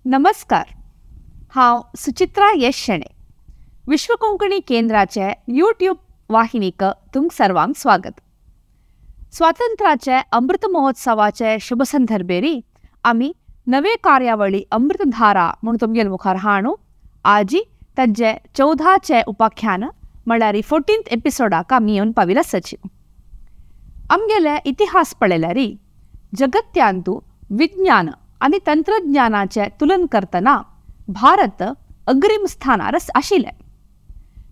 नमस्कार, हांव सुचित्रा यश शेणे, विश्व कोंकणी केंद्राचे यूट्यूब वाहिनीक तुमकां सर्वांक स्वागत। स्वातंत्र्याचे अमृत महोत्सवाचे शुभ संदर्भेरी आमी नवे कार्यावळी अमृतधारा म्हूण तुमगेले मुखार हाणू आजी तांचे 14चे उपाख्यान म्हळ्यार 14th एपिसोडाक आमी येवन पाविल आसाची। आमगेले इतिहास पळयल्यार जगत्यांतू विज्ञान आनी तंत्रज्ञानाचे तुलन करतना भारत अग्रीम स्थानार आशिल्लें।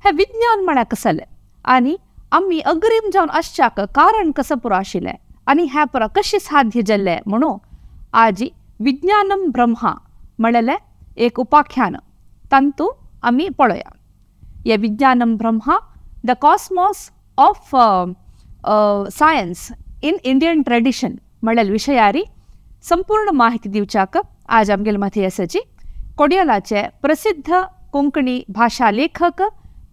हें विज्ञान म्हळ्यार कसलें आनी आमी अग्रीम जावन आसच्याक कारण कसं पुरो आशिल्लें आनी हें पुरो कशें साध्य जाल्लें म्हणून आजी विज्ञानम ब्रह्मा म्हणलेलें एक उपाख्यान तांतू आमी पळोवया। हे विज्ञानम Brahma the cosmos of science in Indian tradition म्हणलेले विशयारी संपूर्ण माहिती दिवच्याक आज आमगेले माथी आसाची कोडियलाचे प्रसिद्ध कोंकणी भाषा लेखक,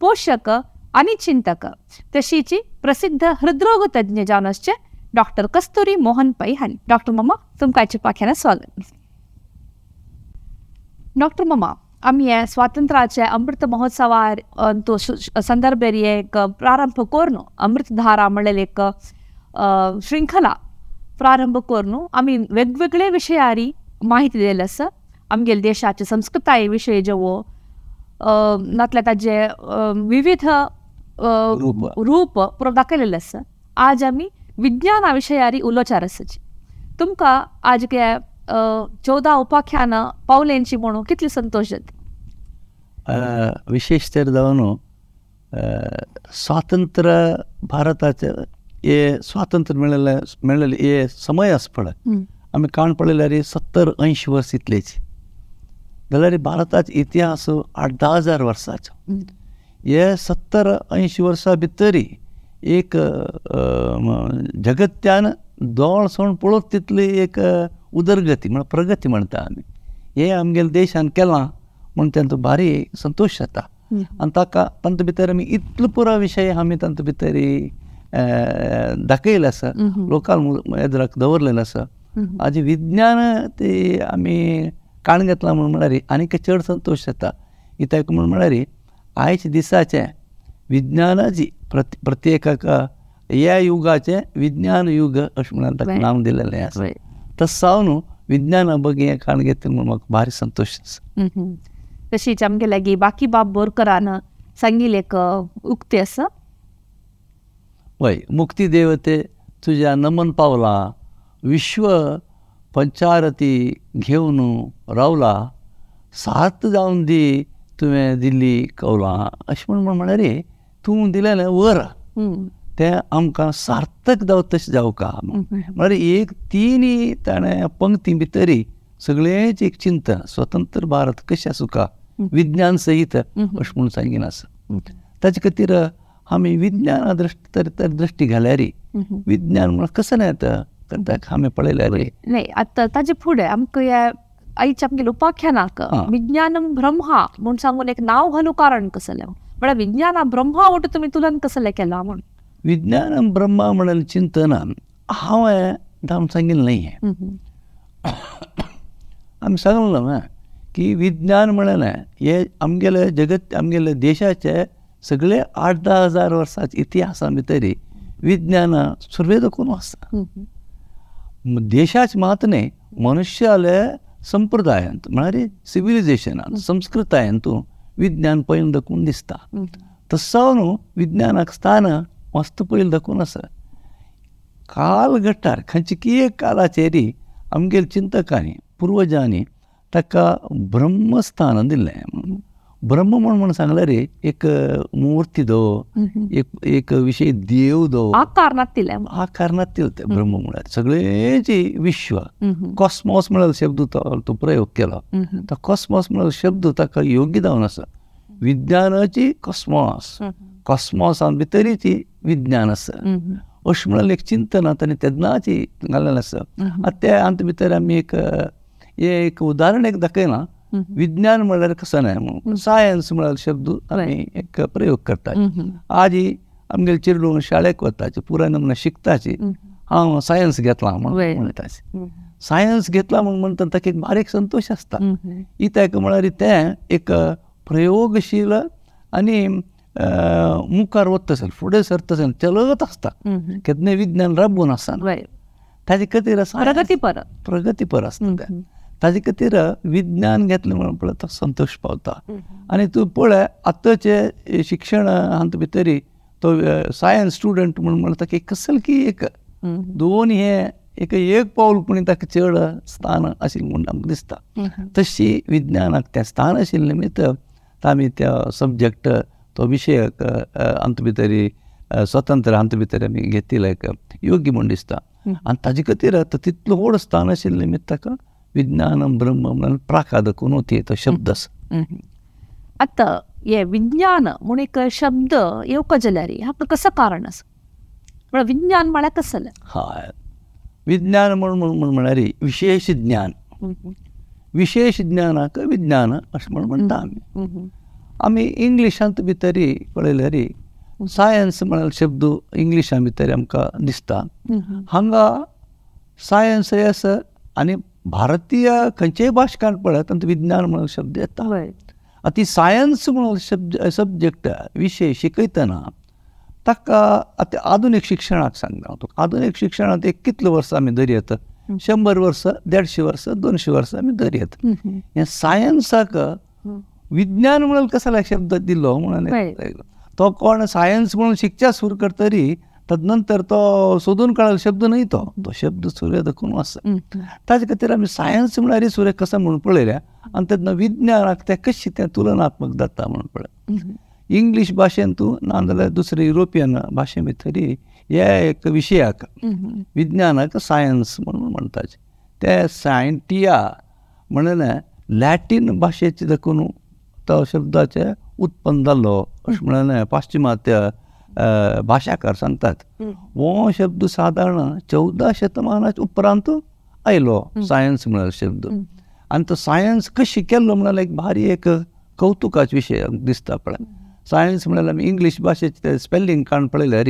पोषक आनी चिंतक तशीची प्रसिद्ध हृदरोग तज्ञ जावन आसचे डॉक्टर कस्तुरी मोहन पै हांणी। डॉक्टर मामा, तुमकां आयच्या पाख्यान स्वागत। डॉक्टर मामा, आमी हे स्वातंत्र्याचे अमृत महोत्सवार संदर्भेर एक प्रारंभ करून अमृतधारा म्हणलेली एक शृंखला प्रारंभ करून आमी वेगवेगळे विशयारी माहिती दिलेली आसा। आमगेले देशाचे संस्कृताये विशय जेवो नातल्या ताजे विविध रूप पुरो दाखयलेलें आसा। आज आमी विज्ञाना विशयारी उलोवचार आसाची। तुमकां आज हे 14 उपाख्यानां पावलेंची म्हणून कितली संतोश जाता? विशेष तर जावन स्वातंत्र्य भारताचे हे स्वातंत्र्य मेळिल्लें मेळिल्लें हे समय आसा पळय, आमी काण पळयल्यार 70-80 वर्स इतलेच जाल्यार भारताचो इतिहास 8-10 हजार वर्साचो। हे 70-80 वर्सां भितरी एक जगत्यान दोळ सोण पळोवप तितली एक उदरगती म्हळ्यार प्रगती म्हणटा आमी, हे आमगेल्या देशान केलां म्हूण तांचो भारी संतोश जाता। आनी ताका तांचे भितर आमी इतलो पुरो विशय आमी तांचे भितर दाखयलें आसा, लोकांक एदराक दवरलेलें आसा। आजी विज्ञान ते आमी काण घेतलां म्हूण म्हळ्यार आनीक चड संतोश जाता। कित्याक म्हूण म्हळ्यार आयच्या दिसाचें विज्ञानाची प्रत्येकाक ह्या युगाचें विज्ञान युग अशें म्हणून ताका नांव दिलेलें आसा। तशें जावन विज्ञाना बगे हें काण घेतलें म्हूण म्हाका भारी संतोश आसा। तशीच आमगे लागीं बाकीबाब बोरकरान सांगिल्लें एक उक्ती आसा। वय, मुक्ती देवते तुज्या नमन पावला, विश्व पंचारती घेवन रावला, सात जावन दी तुवें दिल्ली कवलां अशें म्हूण म्हळ्यार तूं दिलेलें वर तें आमकां सार्थक जावं तशें जावका म्हळ्यार एक तिनूय ताणें पंक्ती भितरी सगळेंच एक चिंतन स्वतंत्र भारत कशें आसूका विज्ञान सहित अशें म्हूण सांगीन आसा। ताचे खातीर आमी विज्ञाना दृश्टी घाल्यार विज्ञान म्हळ्यार कसं नाही आतां आमी पळयल्यार न्हय। आतां ताजे फुडें आमकां ह्या आयच्या आमगेल्या उपाख्यानाक विज्ञानम ब्रह्मा म्हूण सांगून एक नांव घालूं कारण कसलें? म्हळ्यार विज्ञाना ब्रह्मा म्हणटा तुमी तुलन कसलें केलां म्हूण? विज्ञानम ब्रह्मा म्हणलें चिंतनान हांवें धाम सांगिल्लें न्हय हें, आमी सांगलें ना की विज्ञान म्हणलें हें आमगेलें जगत आमगेले देशाचे सगळे 8-10 हजार वर्सांच्या इतिहासा भितरी विज्ञाना सुरवे दाखोवन आसा। देशाच मात न्हय, मनुष्याले संप्रदायांत म्हळ्यार सिविलायझेशनान संस्कृतायेंत विज्ञान पयलीं दाखोवन दिसता। तसो न्हू विज्ञानाक स्थान मस्त पयलीं दाखोवन आसा। कालघट्टार खंयचे एक कालाचेर आमगेले चिंतकांनी पुर्वजांनी ताका ब्रह्मस्थान दिल्लें। ब्रह्म म्हूण म्हूण सांगल्यार एक मूर्ती दो, एक विशय देव दो, आकार नातिल्लें, आकार नातिल्लें तें ब्रह्म म्हळ्यार सगळेंच विश्व कॉस्मॉस म्हळ्यार शब्द तो प्रयोग केलो। तो कॉस्मॉस म्हळ्यार शब्द ताका योग्य जावन आसा। विज्ञानाची कॉस्मॉस, कॉस्मॉसान भितरीची विज्ञान आसा अशें म्हळ्यार एक चिंतन ताणें तेन्नाची घाल्लेलें आसा। आतां ते आमचे भितर आमी एक एक उदाहरण एक दाखयलां। विज्ञान म्हळ्यार कसं न्हय म्हणून सायन्स म्हळ्यार शब्द आमी एक प्रयोग करता। आजी आमगेले चेडूं शाळेक वताची पुराय नमुना शिकताची, हांव सायन्स घेतलां म्हूण म्हणटाची। सायन्स घेतला म्हूण म्हणटा ताका एक बारीक संतोश आसता. कित्याक म्हळ्यार तें एक प्रयोगशील आनी मुखार वता, फुडें सरता, चलत आसता, केन्नाय विज्ञान राबून आसना. ताजे खातीर प्रगतीपर प्रगतीपर आसता तें. ताजे खातीर विज्ञान घेतलें म्हणून पळय तो संतोश पावता. आनी तूं पळय आतांचें शिक्षण हातूंत भितरी तो सायन्स स्टुडंट म्हूण म्हणटा ताका एक कसलकी एक दोन हे एक एक पावल पूण ताका चड स्थान आशिल्लें म्हूण आमकां दिसता. तशी विज्ञानाक तें स्थान आशिल्लें निमित्त आमी त्या सब्जॅक्ट तो विशयक हातूंत भितरी स्वतंत्र हातूंत भितर आमी घेतिल्लें एक योग्य म्हूण दिसता. आनी ताजे खातीर तितलो व्हड स्थान आशिल्लें निमित्त ताका विज्ञान ब्रह्म म्हणून प्राकाद कुनोती तो शब्द आसा. आतां हे विज्ञान म्हूण एक शब्द येवका जाल्यार हाका कसो कारण आसा? म्हळ्यार विज्ञान म्हळ्यार कसलें? हय, विज्ञान म्हूण म्हळ्यार विशेश ज्ञान. विशेश ज्ञानाक विज्ञान अशें म्हूण म्हणटा आमी. आमी इंग्लिशांत भितरी पळयल्यार सायन्स म्हळ्यार शब्द इंग्लिशां भितर आमकां दिसता. हांगा सायन्स हें आसा आनी भारतीय खंयचेय भाशकान पळयत तातूंत विज्ञान म्हणून शब्द येता. आतां ती सायन्स म्हणून शब्द सब्जॅक्ट विशय शिकयतना ताका आतां आधुनीक शिक्षणाक सांगता हांव तुका. आधुनीक शिक्षणांत एक कितले वर्सां आमी धरयत, 100 वर्सां, 150 वर्सां, 200 वर्सां आमी धरयत. हें सायन्साक विज्ञान म्हणून कसलो शब्द दिलो म्हणून तो कोण सायन्स म्हणून शिकच्या सुरू करतरी तदनंतर तो सोदून काडलो शब्द न्हय, तो तो शब्द सुर्य दाखोवन आसा. ताजे खातीर आमी सायन्स म्हळ्यार सूर्य कसो म्हणून पळयल्या आनी तेन्ना विज्ञानाक तें कशें तें तुलनात्मक जाता म्हणून पळय. इंग्लीश भाशेन तूं नाजाल्यार दुसरे युरोपियन भाशे भितरी ह्या एक विशयाक विज्ञानाक सायन्स म्हणून म्हणटाचे. ते सायंटिया म्हणलें लॅटीन भाशेचे दाखोवन तो शब्दाचें उत्पन्न जाल्लो अशें म्हणलें पाश्चिमात्य भाशाकार सांगतात. हो शब्द सादारण 14 शतमानाच्या उपरांत आयलो सायन्स म्हळ्यार शब्द. आनी तो सायन्स कशी केल्लो म्हळ्यार एक भारी एक कौतुकाचो विशय दिसता पळय. सायन्स म्हळ्यार आमी इंग्लीश भाशेचें तें स्पेलिंग काडून पळयल्यार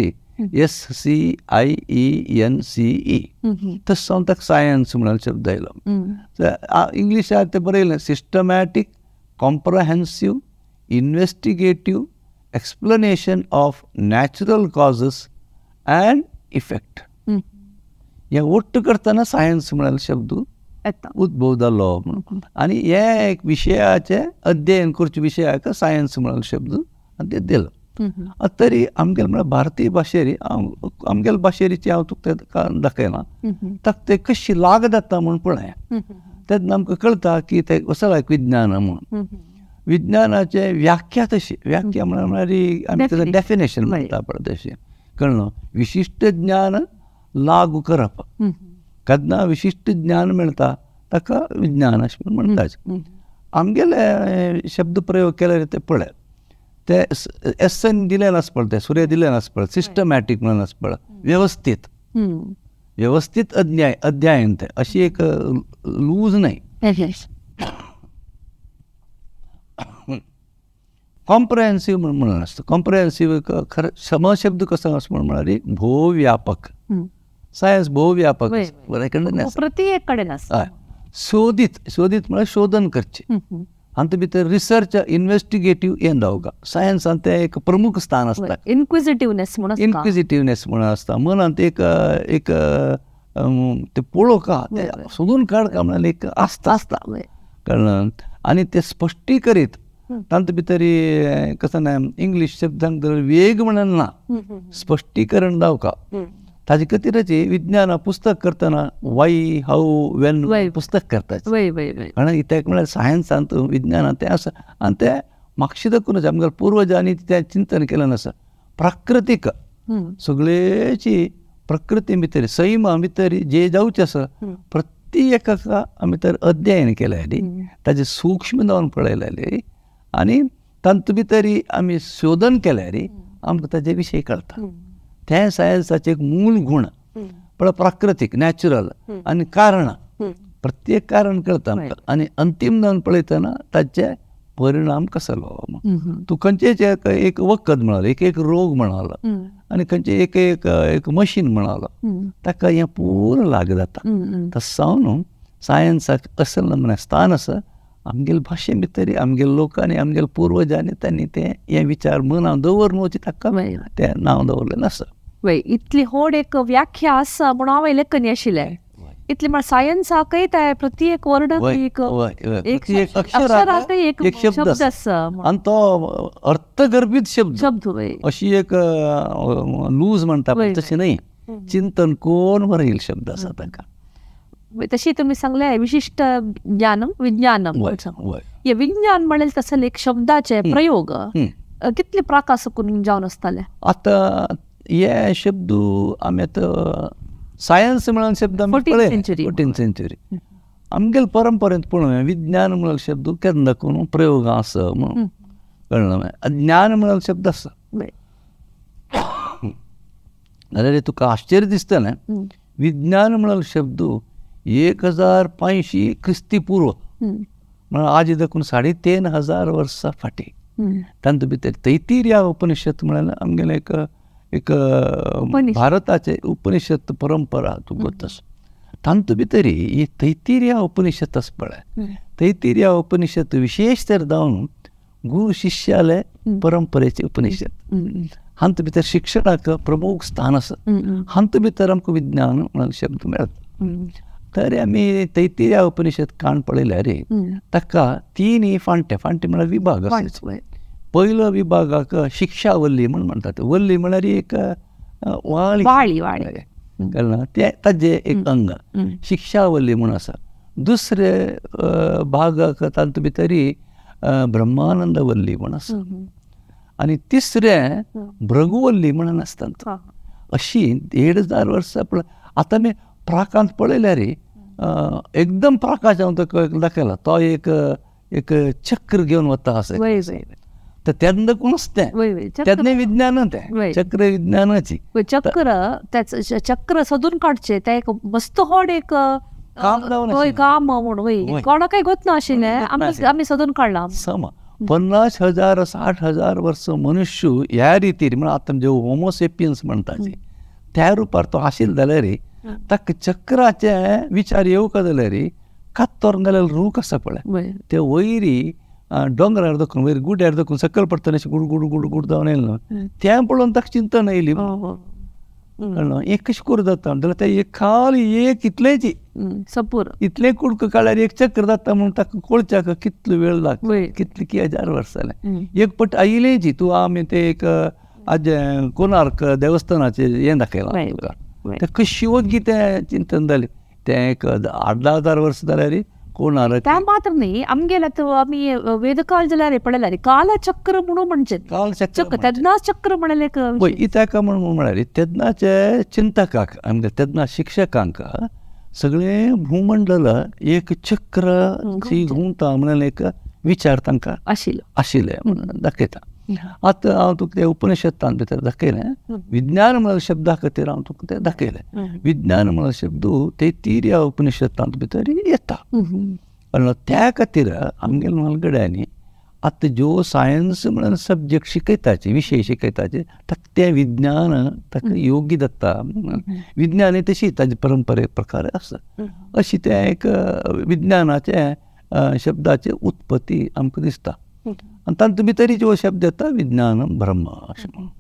SCIENCE तशें जावन ताका सायन्स म्हळ्यार शब्द आयलो. इंग्लिशाक तें बरयलें systematic comprehensive investigative explanation of natural causes and effect. हें वट्ट करतना सायन्स म्हळ्यार शब्द उद्भव जालो म्हणून. आनी हे एक विशयाचें अध्ययन करचे विशयाक सायन्स म्हळ्यार शब्द आनी ते दिलो. तरी आमगेले म्हळ्यार भारतीय भाशेरी आमगेले भाशेरीची हांव तुका तें दाखयना, ताका तें कशी लाग जाता म्हूण पळय तेन्ना आमकां कळटा की तें कसो एक विज्ञान म्हणून. विज्ञानाचे व्याख्या तशी व्याख्या म्हळ्यार आमी ताचें डेफिनेशन म्हणटा पळय तशें कळ्ळें. विशिश्ट ज्ञान लागू करप, केन्ना विशिश्ट ज्ञान मेळटा ताका विज्ञान अशें म्हूण म्हणटाचे. आमगेले शब्द प्रयोग केल्यार ते पळय ते एसन दिलें नासता पळय, तें सूर्य दिलें नासता पळय, सिस्टमॅटीक म्हणून आसता पळय, वेवस्थीत वेवस्थीत अध्याय अध्ययन तें अशी एक लूज न्हय. कॉम्प्रहेन्सीव म्हणून आसता. कॉम्प्रहेन्सीव खरें समशब्द कसो आसा म्हण म्हळ्यार भोवव्यापक. सायन्स भोवव्यापक बरें कडेन प्रत्येक कडेन आसा. शोधीत शोधीत म्हळ्यार शोधन करचें, हातूंत भितर रिसर्च इन्वेस्टिगेटीव हें जावका. सायन्सान तें एक प्रमुख स्थान आसता. इन्क्विजिटिवनेस म्हणून इन्क्विजिटिवनेस म्हणून आसता. मनांत एक एक तें पळोवका तें सोदून काडका म्हळ्यार एक आसता आसता कळ्ळें. आनी तें स्पश्टीकरीत तातूंत भितर कसो ना इंग्लीश शब्दांक वेग म्हणून ना, स्पश्टीकरण जावका. ताजे खातीरच विज्ञान पुस्तक करतना वाय how when पुस्तक करता. कारण कित्याक म्हळ्यार सायन्सांत विज्ञानांत तें आसा आनी तें मागशें दाखोवन आमगेल्या पुर्वजांनी तें चिंतन केलें आसा. प्राकृतीक सगळेची प्रकृती भितर सैमा भितर जे जावचें आसा प्रत्येक एका आमी तर अध्ययन केलें, ताजें सूक्ष्म जावन पळयलें आनी तातूंत भितर आमी शोधन केल्यार आमकां ताजे विशय कळटा. तें सायन्साचें एक मूल गूण पळय, प्राकृतीक नॅचरल आनी कारणां, प्रत्येक कारण कळटा आमकां आनी अंतीम जावन पळयतना ताचें परिणाम कसलो तूं खंयचेच एक वखद म्हणालो एक एक रोग म्हणालो आनी खंयचें एक एक एक मशीन म्हणालो ताका हें पुरो लागू जाता. तशें जावन सायन्साक असल नमुन्या स्थान आसा आमगेले भाशे भितर आमगेले लोकांनी आमगेले पुर्वजांनी तांणी तें हे विचार मनां दवरून वचून ताका तें नांव दवरलें आसा. वय इतली व्हड एक व्याख्या आसा म्हूण हांवें लेखन आशिल्लें इतली म्हळ्यार सायन्साकय ते प्रत्येक वर्डाक एक अक्षराकय एक शब्द आसा आनी तो अर्थगर्भीत शब्द शब्द अशी एक लूज म्हणटा तशें न्हय चिंतन कोण बरयल शब्द आसा ताका. तशी तुमी सांगलें विशिश्ट ज्ञानम विज्ञानम हे विज्ञान म्हणलें तसले एक शब्दाचे प्रयोग कितले प्राकास करून जावन आसताले. आतां हे शब्द आमी आतां सायन्स म्हणून शब्द आमी पळय 14th century आमगेले परंपरेंत पळोवया विज्ञान म्हणून शब्द केन्ना करून प्रयोग आसा म्हणून कळ्ळें. ज्ञान म्हणून शब्द आसा जाल्यार तुका आश्चर्य दिसतलें विज्ञान म्हणून शब्द 1500 क्रिस्ती पूर्व म्हळ्यार आज देखून 3500 वर्सां फाटीं तातूंत भितर तैतिरीय उपनिषद म्हळ्यार आमगेलें एक एक भारताचे उपनिषद परंपरा तूं गोत आसा तातूंत भितर ही तैतिरीय उपनिषद आसा पळय तैतिरीय उपनिषद विशेष तर जावन गुरू शिष्याले परंपरेचे उपनिषद हातूंत भितर शिक्षणाक प्रमुख स्थान आसा हातूंत भितर आमकां विज्ञान म्हणून शब्द मेळटा. तर आमी तैतिरीय उपनिषद काण पळयल्यार ताका तीन फांटे फांटे म्हळ्यार विभाग आसा. पयलो विभागाक शिक्षावल्ली म्हूण म्हणटात. वल्ली म्हळ्यार एक वाळी वाळी वाळी कळ्ळें तें ताजें एक अंग शिक्षावल्ली म्हूण आसा. दुसरे भागाक तातूंत भितर ब्रह्मानंदवल्ली म्हूण आसा आनी तिसरें भृगुवल्ली म्हणून आसता. अशी 1500 वर्सां पळय आतां आमी प्राकांत पळयल्यार एकदम प्राकाश हांव तुका दाखयला तो एक एक चक्र घेवन वता आसा तर तेन्ना कोणच तें तेन्ना विज्ञान तें चक्र विज्ञानाची चक्र चक्र सोदून काडचें तें एक मस्त व्हड एक काम म्हूण वय कोणाकय गोत नाशिल्लें आमी सोदून काडलां. सम 50,000 60,000 वर्सां मनुष्य ह्या रितीर म्हळ्यार आतां जे होमोसेपियन्स म्हणटा त्या रुपार तो आशिल्लो जाल्यार ताका चक्राचे विचार येवका जाल्यार कातोर घाल्यार रूख आसा पळय ते वयरी दोंगरार दाखोवन वयर गुड्यार दाखोवन सकयल पडटना अशें गुड गुड गुड गुड जावन येयलें न्हू तें पळोवन ताका चिंतन येयली कळ्ळें एक कशें करूं जाता जाल्यार तें एक खाली एक इतलेंच सपूर इतलें कुडको काडल्यार एक चक्र जाता म्हूण ताका कळच्याक कितलो वेळ लागता कितले की हजार वर्सां जालें एक पट आयिल्लेंच तूं आमी तें एक आज कोणार्क देवस्थानाचें हें दाखयलां तुका तें कशी वगी तें चिंतन जालें तें एक 8-10 हजार वर्सां जाल्यार कोणार्क तें मात्र न्ही आमगेले आमी वेदकाल जाल्यार पळयल्यार कालचक्र म्हणून म्हणचें कालचक्र तेन्नाच चक्र म्हणलें पळय इत्याक म्हणून म्हळ्यार तेन्नाचे चिंतकाक आमगे तेन्ना शिक्षकांक सगळें भूमंडल एक चक्र घुंवता म्हणून एक विचार तांकां आशिल्ले म्हणून दाखयता. आतां हांव तुका तें उपनिषदान भितर दाखयलें विज्ञान म्हळ्यार शब्दा खातीर हांव तुका तें दाखयलें. विज्ञान म्हळ्यार शब्द तैतिरीय उपनिषदांत भितर येता त्या खातीर आमगेले म्हालगड्यांनी आतां ज्यो सायन्स म्हणून सब्जेक्ट शिकयताचे विशय शिकयताचे ताका तें विज्ञान ताका योग्य जाता. विज्ञान हें तशी ताजे परंपरे प्रकार आसा अशी तें एक विज्ञानाचे शब्दाची उत्पत्ती आमकां दिसता आनी तातूंत भितर ज्यो शब्द येता विज्ञान ब्रह्म अशें म्हणून.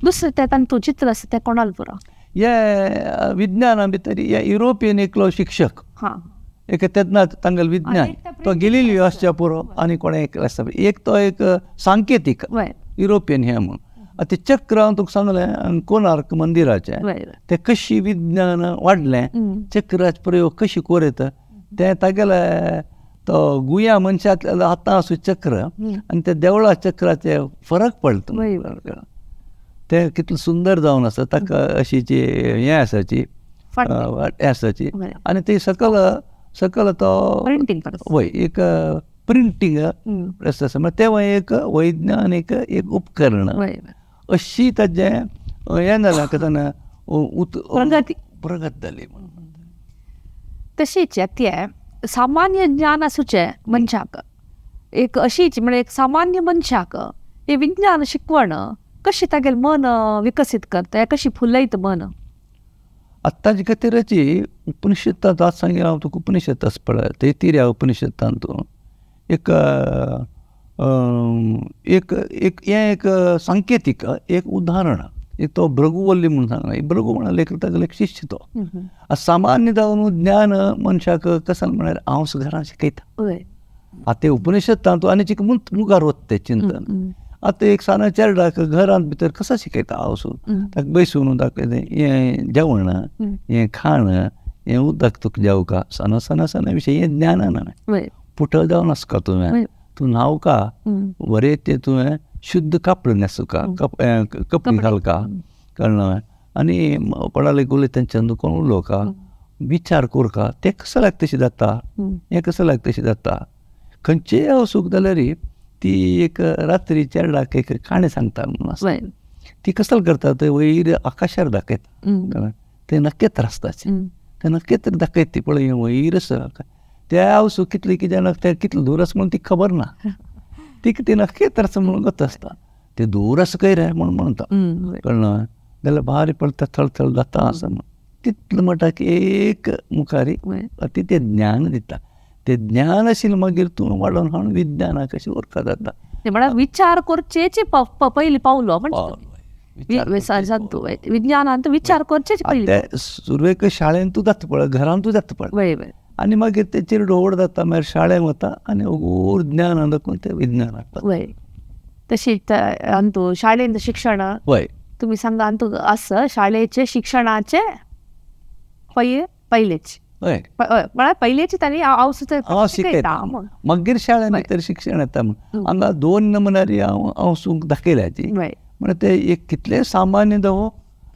दुसरें तें तांतूं चित्र आसा तें कोणाल पुरो हे विज्ञाना भितर हे युरोपियन एकलो शिक्षक एक तेन्ना तांगेलो विज्ञान तो गेलिलियो आसच्या पुरो आनी कोणें एक आसता एक तो एक सांकेतीक युरोपियन हें म्हणून. आतां तें चक्र हांव तुका सांगलें कोणार्क मंदिराचें तें कशी विज्ञान वाडलें चक्राचे प्रयोग कशी कोरयता तें तागेले तो गुया मनशांतल्या आतां आसूं चक्र आनी त्या देवळा चक्राचे फरक पडटा तें कितलें सुंदर जावन आसा ताका अशी जी हें आसाची हें आसाची आनी ती सकल सकल तो वय एक प्रिंटींग प्रेस आसा म्हळ्यार तें एक वैज्ञानीक एक उपकरण अशी ताजें हें जालें तेन्ना प्रगत जाली म्हणून. तशीच तें सामान्य ज्ञान आसूचें मनशाक एक अशीच म्हणजे एक सामान्य मनशाक हे विज्ञान शिकवण कशी तागेलें मन विकसीत करता, कशी फुलयत मन? आत्ताचे खातीरची उपनिषदांत आज सांगें हांव तुका, उपनिषद आसा पळय तैतिरीय उपनिषदांत एक एक एक हें एक सांकेतीक एक उदाहरण, एक तो भृगुवल्ली म्हणून सांगला. भृगु म्हळ्यार एक तागेलो एक शिष्य तो. सामान्य जावन ज्ञान मनशाक कशें म्हळ्यार हांव घरान शिकयता. आतां ते उपनिषदांत आनी चिक मुखार वता तें चिंतन. आतां एक सान चेरडाक घरांत भितर कसो शिकयता हांव ताका बसून ताका हें जेवण, हें खाण, हें उदक तुका जेवका, सान सान सान विशय हें ज्ञान ना. पुटळ जावन आसका तुवें, तूं न्हांवका बरें, तें तुवें शुद्ध कापड न्हेसूका, कपडे घालका, कळ्ळें? आनी कोणाले उलयता तेंच्यान कोण उलोवका, विचार करका, तें कसो लागता तशें जाता, हें कसो लागता तशें जाता. खंयचेय वसूक जाल्यार ती एक रात्री चेरडाक एक काणी सांगता म्हणून आसता, ती कसल करता थंय वयर आकाशार दाखयता, तें नखेत्र आसता, तें नखेत्र दाखयता ती पळय वयर आसा. त्या वसूक कितलें कितें तें कितलें दूर आसा म्हणून ती खबर ना, तिका तें नखेत्र आसा म्हणून गत आसता, तें दूर आसा खंय रे म्हणून म्हणटा, कळ्ळें? जाल्यार भारी पडटा थळथळ जाता आसा म्हणून तितलें म्हणटा की एक मुखारी ती तें ज्ञान दिता. तें ज्ञान आशिल्लें मागीर तूं वाडोवन हाडून विज्ञानाक कशें व्हरता जाता. म्हळ्यार विचार करचेच पयलीं पावलो विज्ञानांत, विचार करचेच पयलीं. सुरवेक शाळेंतूच जाता पळय, घरांतूच जाता पळय, आनी मागीर ते चेरडो व्हड जाता, मागीर शाळेंत वता आनी ओगूर ज्ञान दाखोवन तें विज्ञानाक. तशीच अंतू शाळेंत शिक्षण तुमी सांगा अंतू आसा शाळेचे शिक्षणाचे पयलेच म्हळ्यार पयलेच तांणी हांव शिकयता, मागीर शाळेंत भितर शिक्षण येता. म्हूण हांगा दोन नमुन्यारी हांव हांव दाखयल्याची म्हळ्यार ते एक कितले सामान्य जावं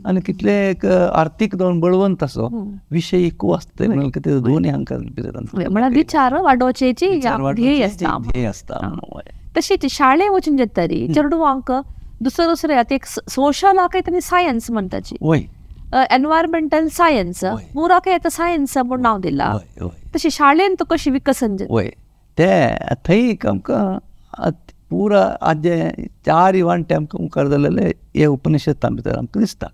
आनी कितले एक आर्थीक जावन बळवंत आसो विशय एकू आसता, म्हणल्यार कितें दोनूय हांकां भितर म्हळ्यार विचार वाडोवचेची ध्येय आसता. तशीच शाळे वचून जातरी चेडवांक दुसरें दुसरें आतां एक सोशलाक आनी सायन्स म्हणटाची, एनवायरमेंटल सायन्स, मुराकय आतां सायन्स म्हूण नांव दिलां, तशें शाळेंत कशें विकसन जाता? वय तें थंय आमकां पुरा आजें चार वांटे आमकां मुखार जालेले हे उपनिषदां भितर आमकां दिसता.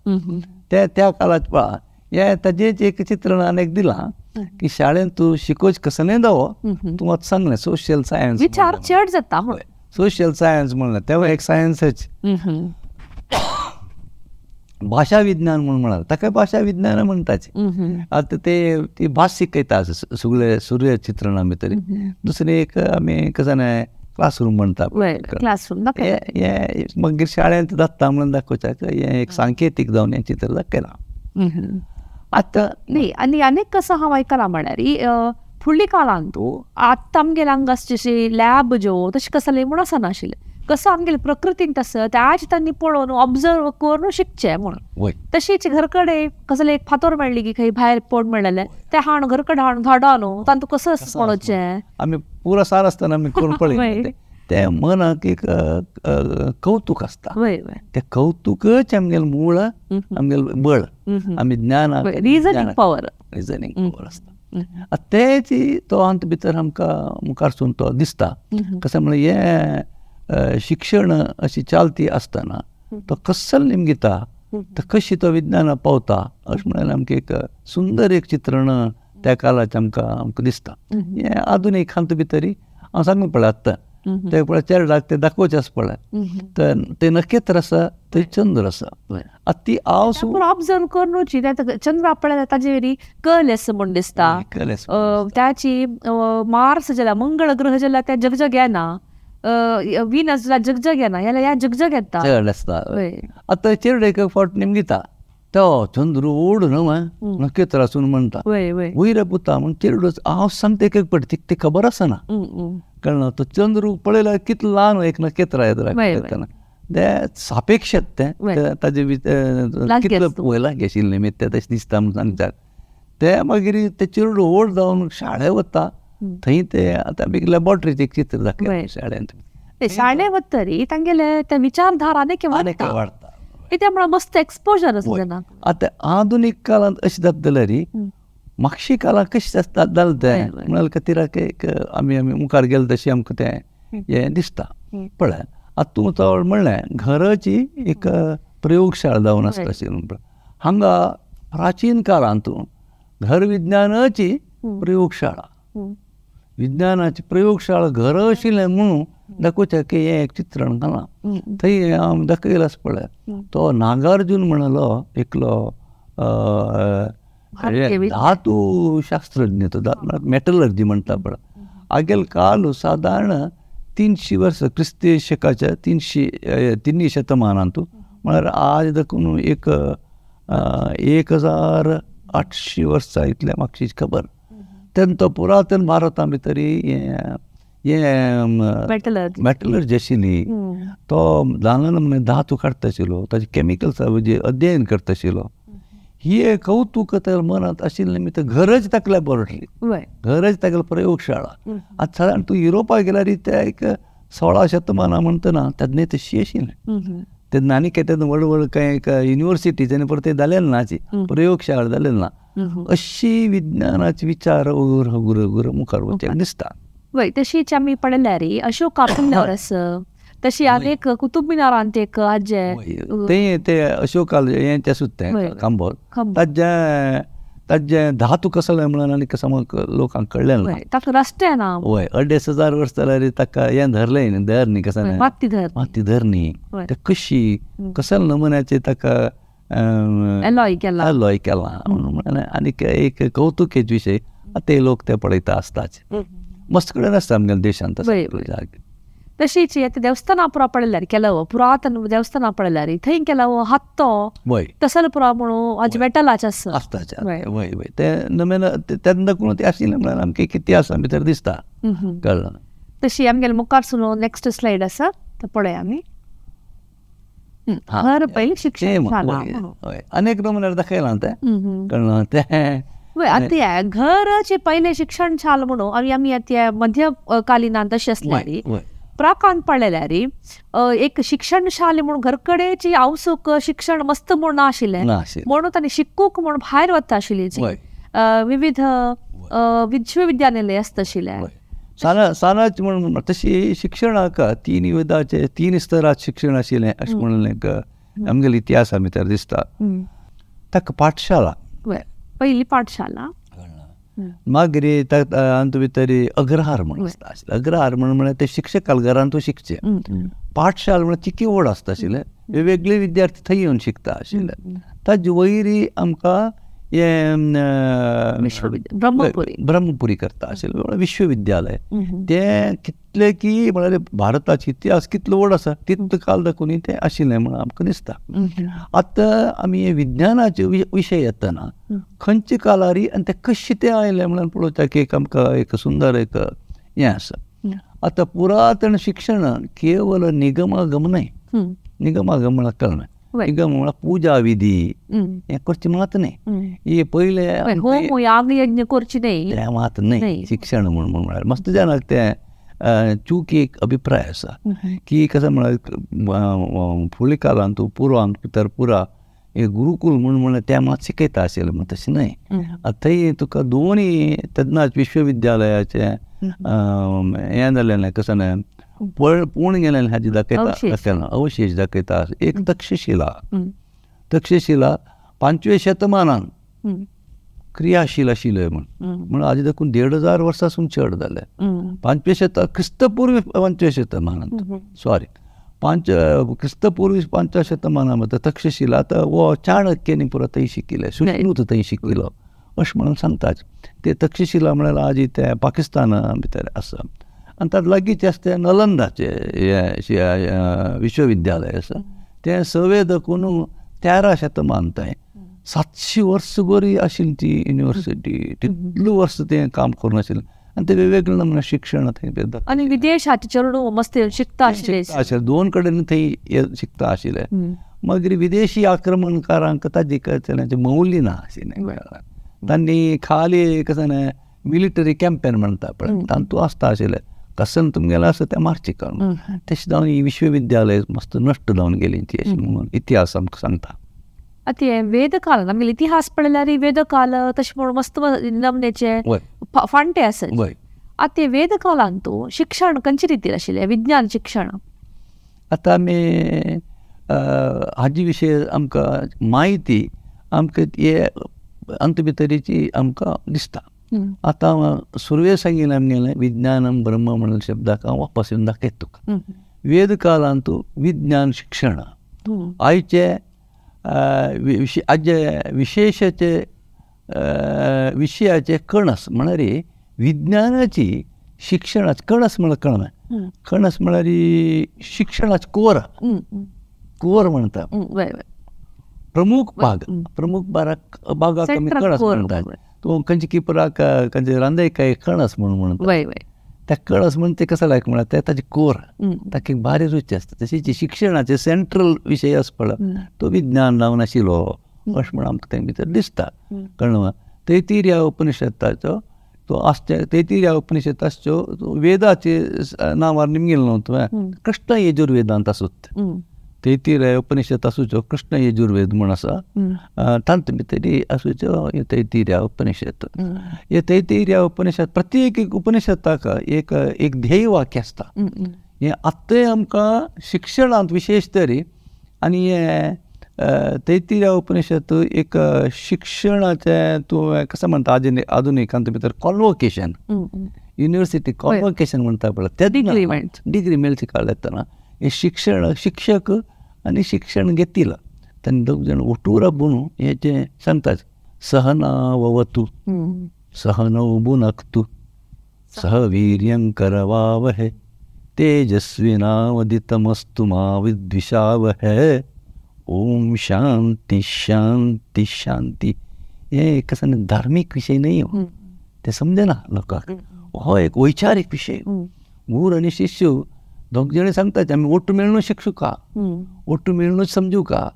ते त्या काळांत पळय हें ताजेंच एक चित्रण आनी एक दिलां की शाळेंत तूं शिकोवचें कसलें जावो, तूं आतां सांगलें सोशल सायन्स, विचार चड जाता म्हणून सोशल सायन्स म्हणलें तेवूय एक सायन्सच. भाशा विज्ञान म्हणून म्हळ्यार ताका भाशा विज्ञान म्हणटाचे. आतां ते ती भास शिकयता सगळे सूर्य चित्रणां भितर. दुसरें एक आमी कशें जाणा क्लासरूम म्हणटा, क्लासरूम हें मागीर शाळेंत जाता म्हणून दाखोवच्याक हें एक सांकेतीक जावन हें चित्र दाखयलां. आतां न्ही आनी आनीक कसो हांव आयकलां म्हळ्यार फुडल्या काळांत आतां आमगेले हांगा जशी लॅब ज्यो तशें कसलें म्हूण आसनाशिल्लें, कसो आमगेले प्रकृतींत आसा त्याच तांणी पळोवन ऑब्जर्व करून शिकचें म्हणून. तशीच घर कडेन कसले एक फातोर मेळ्ळी की खंय भायर पोड मेळ्ळें तें हाडून घर कडेन हाडून धाडा न्हू, तांतूं कसो पळोवचें आमी पुरो सार आसतना आमी करून पळयलें तें मनाक एक कौतूक आसता, तें कौतुकच आमगेलें मूळ, आमगेलें बळ, आमी ज्ञान, रिजनींग पावर, रिजनींग पावर आसता. तेच तो अंत भितर आमकां मुखारसून तो दिसता. कशें म्हणल्यार हें शिक्षण अशी चालती आसतना तो कसल निमगिता, तो कशी तो विज्ञाना पावता अशें म्हणल्यार आमकां एक सुंदर एक चित्रण त्या काळाचें आमकां आमकां दिसता. हें आधुनीक हातूंत भितरी हांव सांगूंक पळय आत्तां ते पळय चेरडाक ते दाखोवचें आसा पळय, तर तें नखेत्र आसा थंय चंद्र आसा. आतां ती हांव ऑब्जर्व करूची चंद्र पळयल्यार ताजे वयली कल आसा म्हूण दिसता, ताची मार्स जाल्यार मंगळ ग्रह जाल्यार ते जगजग येना, विनस जाल्यार जगजग येना, ह्या जगजग येता चड आसता. आतां चेरडे एक फावट निमगिता तो चंद्र ओड न्हू नखेत्र आसून म्हणटा वयर पुता म्हूण चेरडो हांव सांगता एक एक पडटा ती खबर आसना, कळना. तो चंद्र पळयल्यार कितलो ल्हान एक नखेत्र येता तें सापेक्ष तें ताजे कितलो वयला घेशिल्लें निमित्त तें तशें दिसता म्हूण सांगतात. ते मागीर ते चेरडो व्हड जावन शाळे वता थंय ते आतां आमी लॅबोरेटरीचें एक चित्र दाखयता शाळेंत. शाळे वतरी तांगेले ते विचारधारा आनीक वाडटा, कित्याक म्हळ्यार मस्त एक्सपोजर आसा तेन्ना. आतां आधुनीक काळांत अशें जाता जाल्यार मागशी काळांत कशें जाता जालें तें म्हळ्यार खातीर एक आमी आमी मुखार गेले तशें आमकां तें हें दिसता. पळय आतां तूं चड म्हणलें घराची एक प्रयोगशाळा जावन आसता आशिल्ली. हांगा प्राचीन काळांत घर विज्ञानाची प्रयोगशाळा, विज्ञानाची प्रयोगशाळा घर आशिल्लें म्हणून दाखोवचें की हें एक चित्रण घालां. थंय हांव दाखयलां आसा पळय तो नागार्जून म्हणलो एकलो धातू शास्त्रज्ञ, तो मेटलर्जी म्हणटा पळय. आगेल काल सादारण 300 वर्सां क्रिस्ती शकाच्या 3 शतमानांतू, म्हळ्यार आज देखून एक 1800 वर्सां इतल्या मागची खबर. तेन्ना तो पुरातन भारता भितर हें मेटलर्जी आशिल्ली. तो जाणा धातू काडटा आशिल्लो, ताजे केमिकल्सा अध्ययन करता आशिल्लो. ही कौतुक तर मनांत आशिल्लें निमित्त घरच ताका लॅबोरेटरी, घरच तागेली प्रयोगशाळा. आतां सादारण तूं युरोपाक गेल्यार ते एक 16 शतमानां म्हणटना तेन्ना तशी आशिल्लें. तेन्ना आनी काय तेन्ना व्हड व्हड कांय एक युनिवर्सिटी तेन्ना परत जालें ना, प्रयोगशाळा जालें ना. अशी विज्ञानाचे विचार हगूर हगूर हगूर मुखार वचचे दिसता. वय तशीच आमी पळयल्यार अशोका पिल्लर आसा, तशी आनी कुतुब मिनारांत एक आजे ते ते अशोका हें तें सुद्दां तें खांबो ताजें ताजें धातू कसलें म्हणून आनी समज लोकांक कळ्ळें ना, ताका रस्ते ना. वय 2500 वर्स जाल्यार ताका हें धरलें न्ही, धर न्ही कसलें माती धर, माती धर न्ही. ते कशी कसले नमुन्याचे ताका एलॉय केला, एलॉय केला म्हणून आनीक एक कौतुकेचे विशय. ते लोक ते पळयता आसताच, मस्त कडेन आसता आमगेल्या देशांत. तशीच आतां देवस्थानां पुरा पळयल्यार केलाव पुरातन देवस्थानां पळयल्यार थंय केलाव हातो तसलो पुरा म्हणून आज मेटलाचे आसा आसताच. वय वय ते नमेन तेन्ना कोण ते आशिल्लें म्हणल्यार आमकां इतिहासा भितर दिसता, कळ्ळें. तशी आमगेले मुखार सुनो नेक्स्ट स्लायड आसा तो पळय आमी. घर पयलीं शिक्षण अनेक नमुन्यार दाखयलां तें, कळ्ळें तें. आतां घराचे पयलें शिक्षण शाल म्हणून आनी आमी आतां मध्यकालीनांत तशें आसल्यार प्राकांत पळयल्यार एक शिक्षण शाले म्हणून घरकडेची आवसूक शिक्षण मस्त म्हूण नाशिल्लें म्हणून तांणी शिकूंक म्हूण भायर वता आशिल्ली, विविध विश्वविद्यालय आसता आशिल्लें. सानाच म्हण तशी शिक्षणाक 3 विधाचे 3 स्तरांत शिक्षण आशिल्लें अशें म्हणून एक आमगेले इतिहासा भितर दिसता. ताका पाठशाळा, पयली पाठशाळा, मागीर तातूंत भितर अग्रहार म्हण आसता आशिल्लें. अग्रहार म्हण म्हळ्यार ते शिक्षकाल घरांतू शिकचें. पाठशाळा म्हळ्यार तिकी व्हड आसता आशिल्लें, वेगवेगळे विद्यार्थी थंय येवन शिकता आशिल्ले. ताजे वयरी आमकां हें ब्रह्मपुरी ब्रह्मपुरी करता आशिल्लें विश्वविद्यालय. तें कितलें की म्हळ्यार भारताचो इतिहास कितलो व्हड आसा तितलो काल दाखोवन तें आशिल्लें म्हणून आमकां दिसता. आतां आमी विज्ञानाचे विशय येतना खंयचे काळारी आनी तें कशें तें आयलें म्हणून पळोवपाक एक आमकां एक सुंदर एक हें आसा. आतां पुरातन शिक्षण केवल निगमागम न्हय, निगमागम म्हळ्यार कळना, निगम म्हळ्यार पुजा विधी हें करचें मात न्हय, हे पयलें होम याग यज्ञ करचें न्हय तें मात न्हय शिक्षण म्हूण म्हळ्यार. मस्त जाणांक तें चूक एक अभिप्राय आसा की कसो म्हळ्यार फुडल्या काळांत पुर्वांत भितर पुरा एक गुरुकूल म्हूण म्हळ्यार तें मात शिकयता आशिल्लें म्हण तशें न्हय. आतां थंय तुका दोनूय तेन्नाच विश्वविद्यालयाचें हें जालें ना कसो न्हय पूण गेलें हाजी दाखयता दाखयला अवशेश दाखयता. एक तक्षशिला, तक्षशिला 5व्या शतमानान क्रियाशील आशिल्ल्यो म्हण म्हणून आजी देखून 1500 वर्सां चड जालें. 5व्या शतक क्रिस्तपूर्वी 5व्या शतमानांत, सॉरी क्रिस्तपूर्वी 5व्या शतमानां तक्षशिला. आतां हो चाणक्यानी पुरो थंय शिकिल्लें, सुश्रुत थंय शिकिल्लो अशें म्हणून सांगतात. ते तक्षशिला म्हळ्यार आजी तें पाकिस्ताना भितर आसा आनी ताका लागींचें आसा तें नलंदाचें हें विश्वविद्यालय आसा तें 6वे देखून 13 शतमान थंय 700 वर्सां बरी आशिल्ली ती युनिवर्सिटी, तितलो वर्स तें काम करून आशिल्लें आनी तें वेगवेगळे नमुने शिक्षण थंय आनी विदेशाचे चेडूं मस्त शिकता आशिल्लें, आशिल्लें दोन कडेन थंय शिकता आशिल्लें. मागीर विदेशी आक्रमणकारांक ताजी मौल्य ना आशिल्लें, तांणी खाली कसं न्हय मिलिटरी कॅम्पेन म्हणटा पळय तातूंत आसता आशिल्लें कसन तुमगेलें आसा तें मारचें करून तशें जावन ही विश्वविद्यालय मस्त नश्ट जावन गेली ती अशें म्हणून इतिहास आमकां सांगता. आतां हें वेदकाल आमगेले इतिहास पळयल्यार वेदकाल तशें म्हणून मस्त नमनेचे फांटे आसत. आतां वेदकालांतू शिक्षण खंयचे रितीर आशिल्लें विज्ञान शिक्षण? आतां आमी हाजे विशय आमकां म्हायती आमकां हे अंत भितरीची आमकां दिसता. आतां सुरवे सांगिल्लें आमगेलें विज्ञानम ब्रह्म म्हणून शब्दाक हांव वापस येवन दाखयता तुका. वेदकालांतू विज्ञान शिक्षण आयचे आयचे विशेशाचे विशयाचे कणस म्हळ्यार विज्ञानाची शिक्षणाचे कणस म्हळ्यार कळना, कणस म्हळ्यार शिक्षणाचे कोर, कोर म्हणटा प्रमुख भाग, प्रमुख भागाक आमी कणस म्हणटात. तूं खंयचे किपराक खंयचे रांदय कणस म्हणून म्हणटा, त्या कळस म्हण ते कसो लायक म्हळ्यार ते ताजे कोर, ताका एक भारी रुची आसता. तशीच शिक्षणाचे सेंट्रल विशय आसपा तो विज्ञान जावन आशिल्लो अशें म्हण आमकां तें भितर दिसता. कळ्ळें? तैतिरीय उपनिषदाचो तो आसचे तैतिरीय उपनिषद आसच्यो वेदाचे नांवार निमगेलो न्हू तुवें, कृष्ण यजुर्वेदांत आसूत तैतिरीय उपनिषद आसूच्यो कृष्ण यजुर्वेद म्हूण आसा तातूंत भितर आसूच्यो तैतिरीय उपनिषद. हे तैतिरीय उपनिषद प्रत्येक एक उपनिषदाक एक एक ध्येय वाक्य आसता. हें आत्तांय आमकां शिक्षणांत विशेश तरी आनी हें तैतिरीय उपनिषद एक शिक्षणाचें तूं कशें म्हणटा आधुनिकांत भितर कॉन्वोकेशन, युनिवर्सिटी कॉन्वोकेशन म्हणटा पळय, ते डिग्री मेळची काळ येतना हे शिक्षण शिक्षक आनी शिक्षण घेतिला तेन्ना दोग जाण ओटूर आबून हें जें सांगतात सहनाववतु सहनौ भुनक्तु सह वीर्यं करवावहै तेजस्विनावदितमस्तु मा विद्विषावहै ओम शांती शांती शांती. हें एक कसं धार्मीक विशय न्हय हो, तें समजना लोकांक. हो एक वैचारीक विशय. गुरू आनी शिष्य दोग जाण सांगतात आमी ओट्टू मेळून शिक्षुका, ओट्टू मेळूनच समजुका,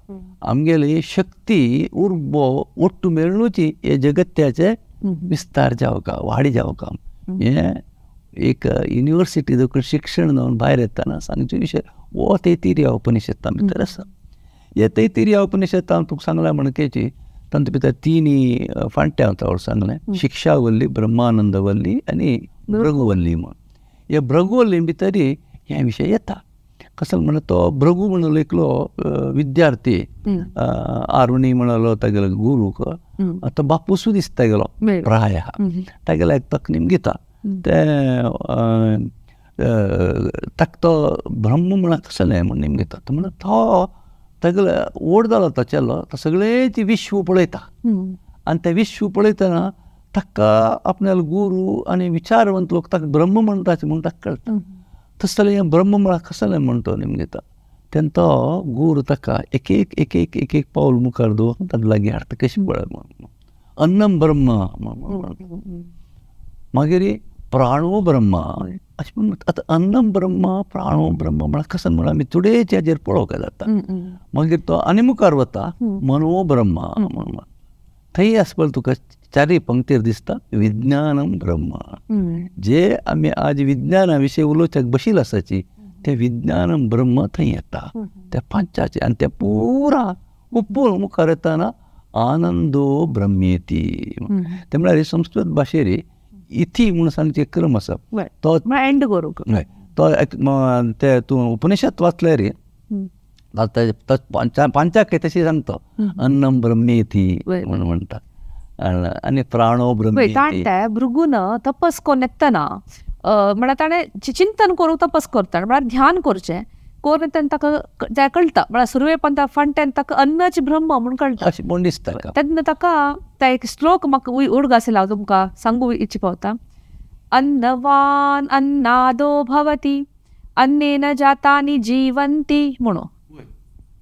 आमगेली शक्ती उर्बो ओट्टू मेळूनच हे जगत्याचे विस्तार जावका, वाडी जावका. हें एक युनिवर्सिटी देखून शिक्षण जावन भायर येतना सांगचे विशय हो तैतिरीय उपनिषदा भितर आसा. हे तैतिरीय उपनिषदान हांव तुका सांगलां म्हणकेची तातूंत भितर तिनी फांट्या हांव सांगलें, शिक्षावल्ली, ब्रह्मानंदवल्ली आनी भृगुवल्ली म्हूण. हे भृगुवल्ली भितर हे विशय येता. कसो म्हणल्यार तो भृगू म्हणलो एकलो विद्यार्थी आरुणी म्हणलो तागेलो गुरूक, आतां बापुसूय दिसता गेलो प्राय आहा तागेलो एक तकनीम घेता ते ताका तो ब्रह्म म्हळ्यार कसलें म्हण नेम घेता. तो म्हणल्यार तो तागेलो व्हड जालो तो चेलो, तो सगळें विश्व पळयता आनी तें विश्व पळयतना ताका आपणालो गुरू आनी विचारवंत लोक ताका ब्रह्म म्हणटा म्हूण ताका कळटा. तशें जाल्यार हें ब्रह्म म्हळ्यार कसलें म्हण तो नेम घेता. तेन्ना तो गुरू ताका एक एक एक एक एक एक पावल मुखार दवरून ताका लागीं हाडटा कशें पळय म्हण अन्नम ब्रह्म म्हणटा, मागीर प्राणो ब्रह्म अशें म्हण. आतां अन्नम ब्रह्म प्राणो ब्रह्म म्हळ्यार कसो म्हळ्यार आमी चुडेच हाजेर पळोवंक जाता. मागीर तो आनी मुखार वता मनो ब्रह्म म्हण, थंय आसपा तुका चारय पंक्तीर दिसता विज्ञानम ब्रह्म. जे आमी आज विज्ञाना विशय उलोवच्याक बशील आसाची तें विज्ञानम ब्रह्म थंय येता त्या पांचाचे. आनी तें पुरा उपून मुखार येतना आनंदो ब्रह्मेती. तें म्हळ्यार संस्कृत भाशेर इथी म्हूण सांगचे क्रम आसा तो एंड करूंक तो ते तूं उपनिषद वाचल्यार रे पांचाक तशें सांगता अन्नम ब्रह्मेती म्हूण म्हणटा आनी प्राणो ब्रह्मेती. ताणें भृगून तपस करून येतना म्हळ्यार ताणें चिंतन करूंक तपस करता म्हळ्यार ध्यान करचें करून तेन्ना ताका कळटा म्हळ्यार सुरवेपण त्या फांट्यान ताका अन्नाच ब्रह्म म्हूण कळटा अशें म्हूण दिसता. तेन्ना ताका तो एक श्लोक म्हाका उडगास येयला हांव तुमकां सांगू इच्छी पावता. अन्नवान अन्नादो भवती अन्नेन जातानी जीवंती म्हणून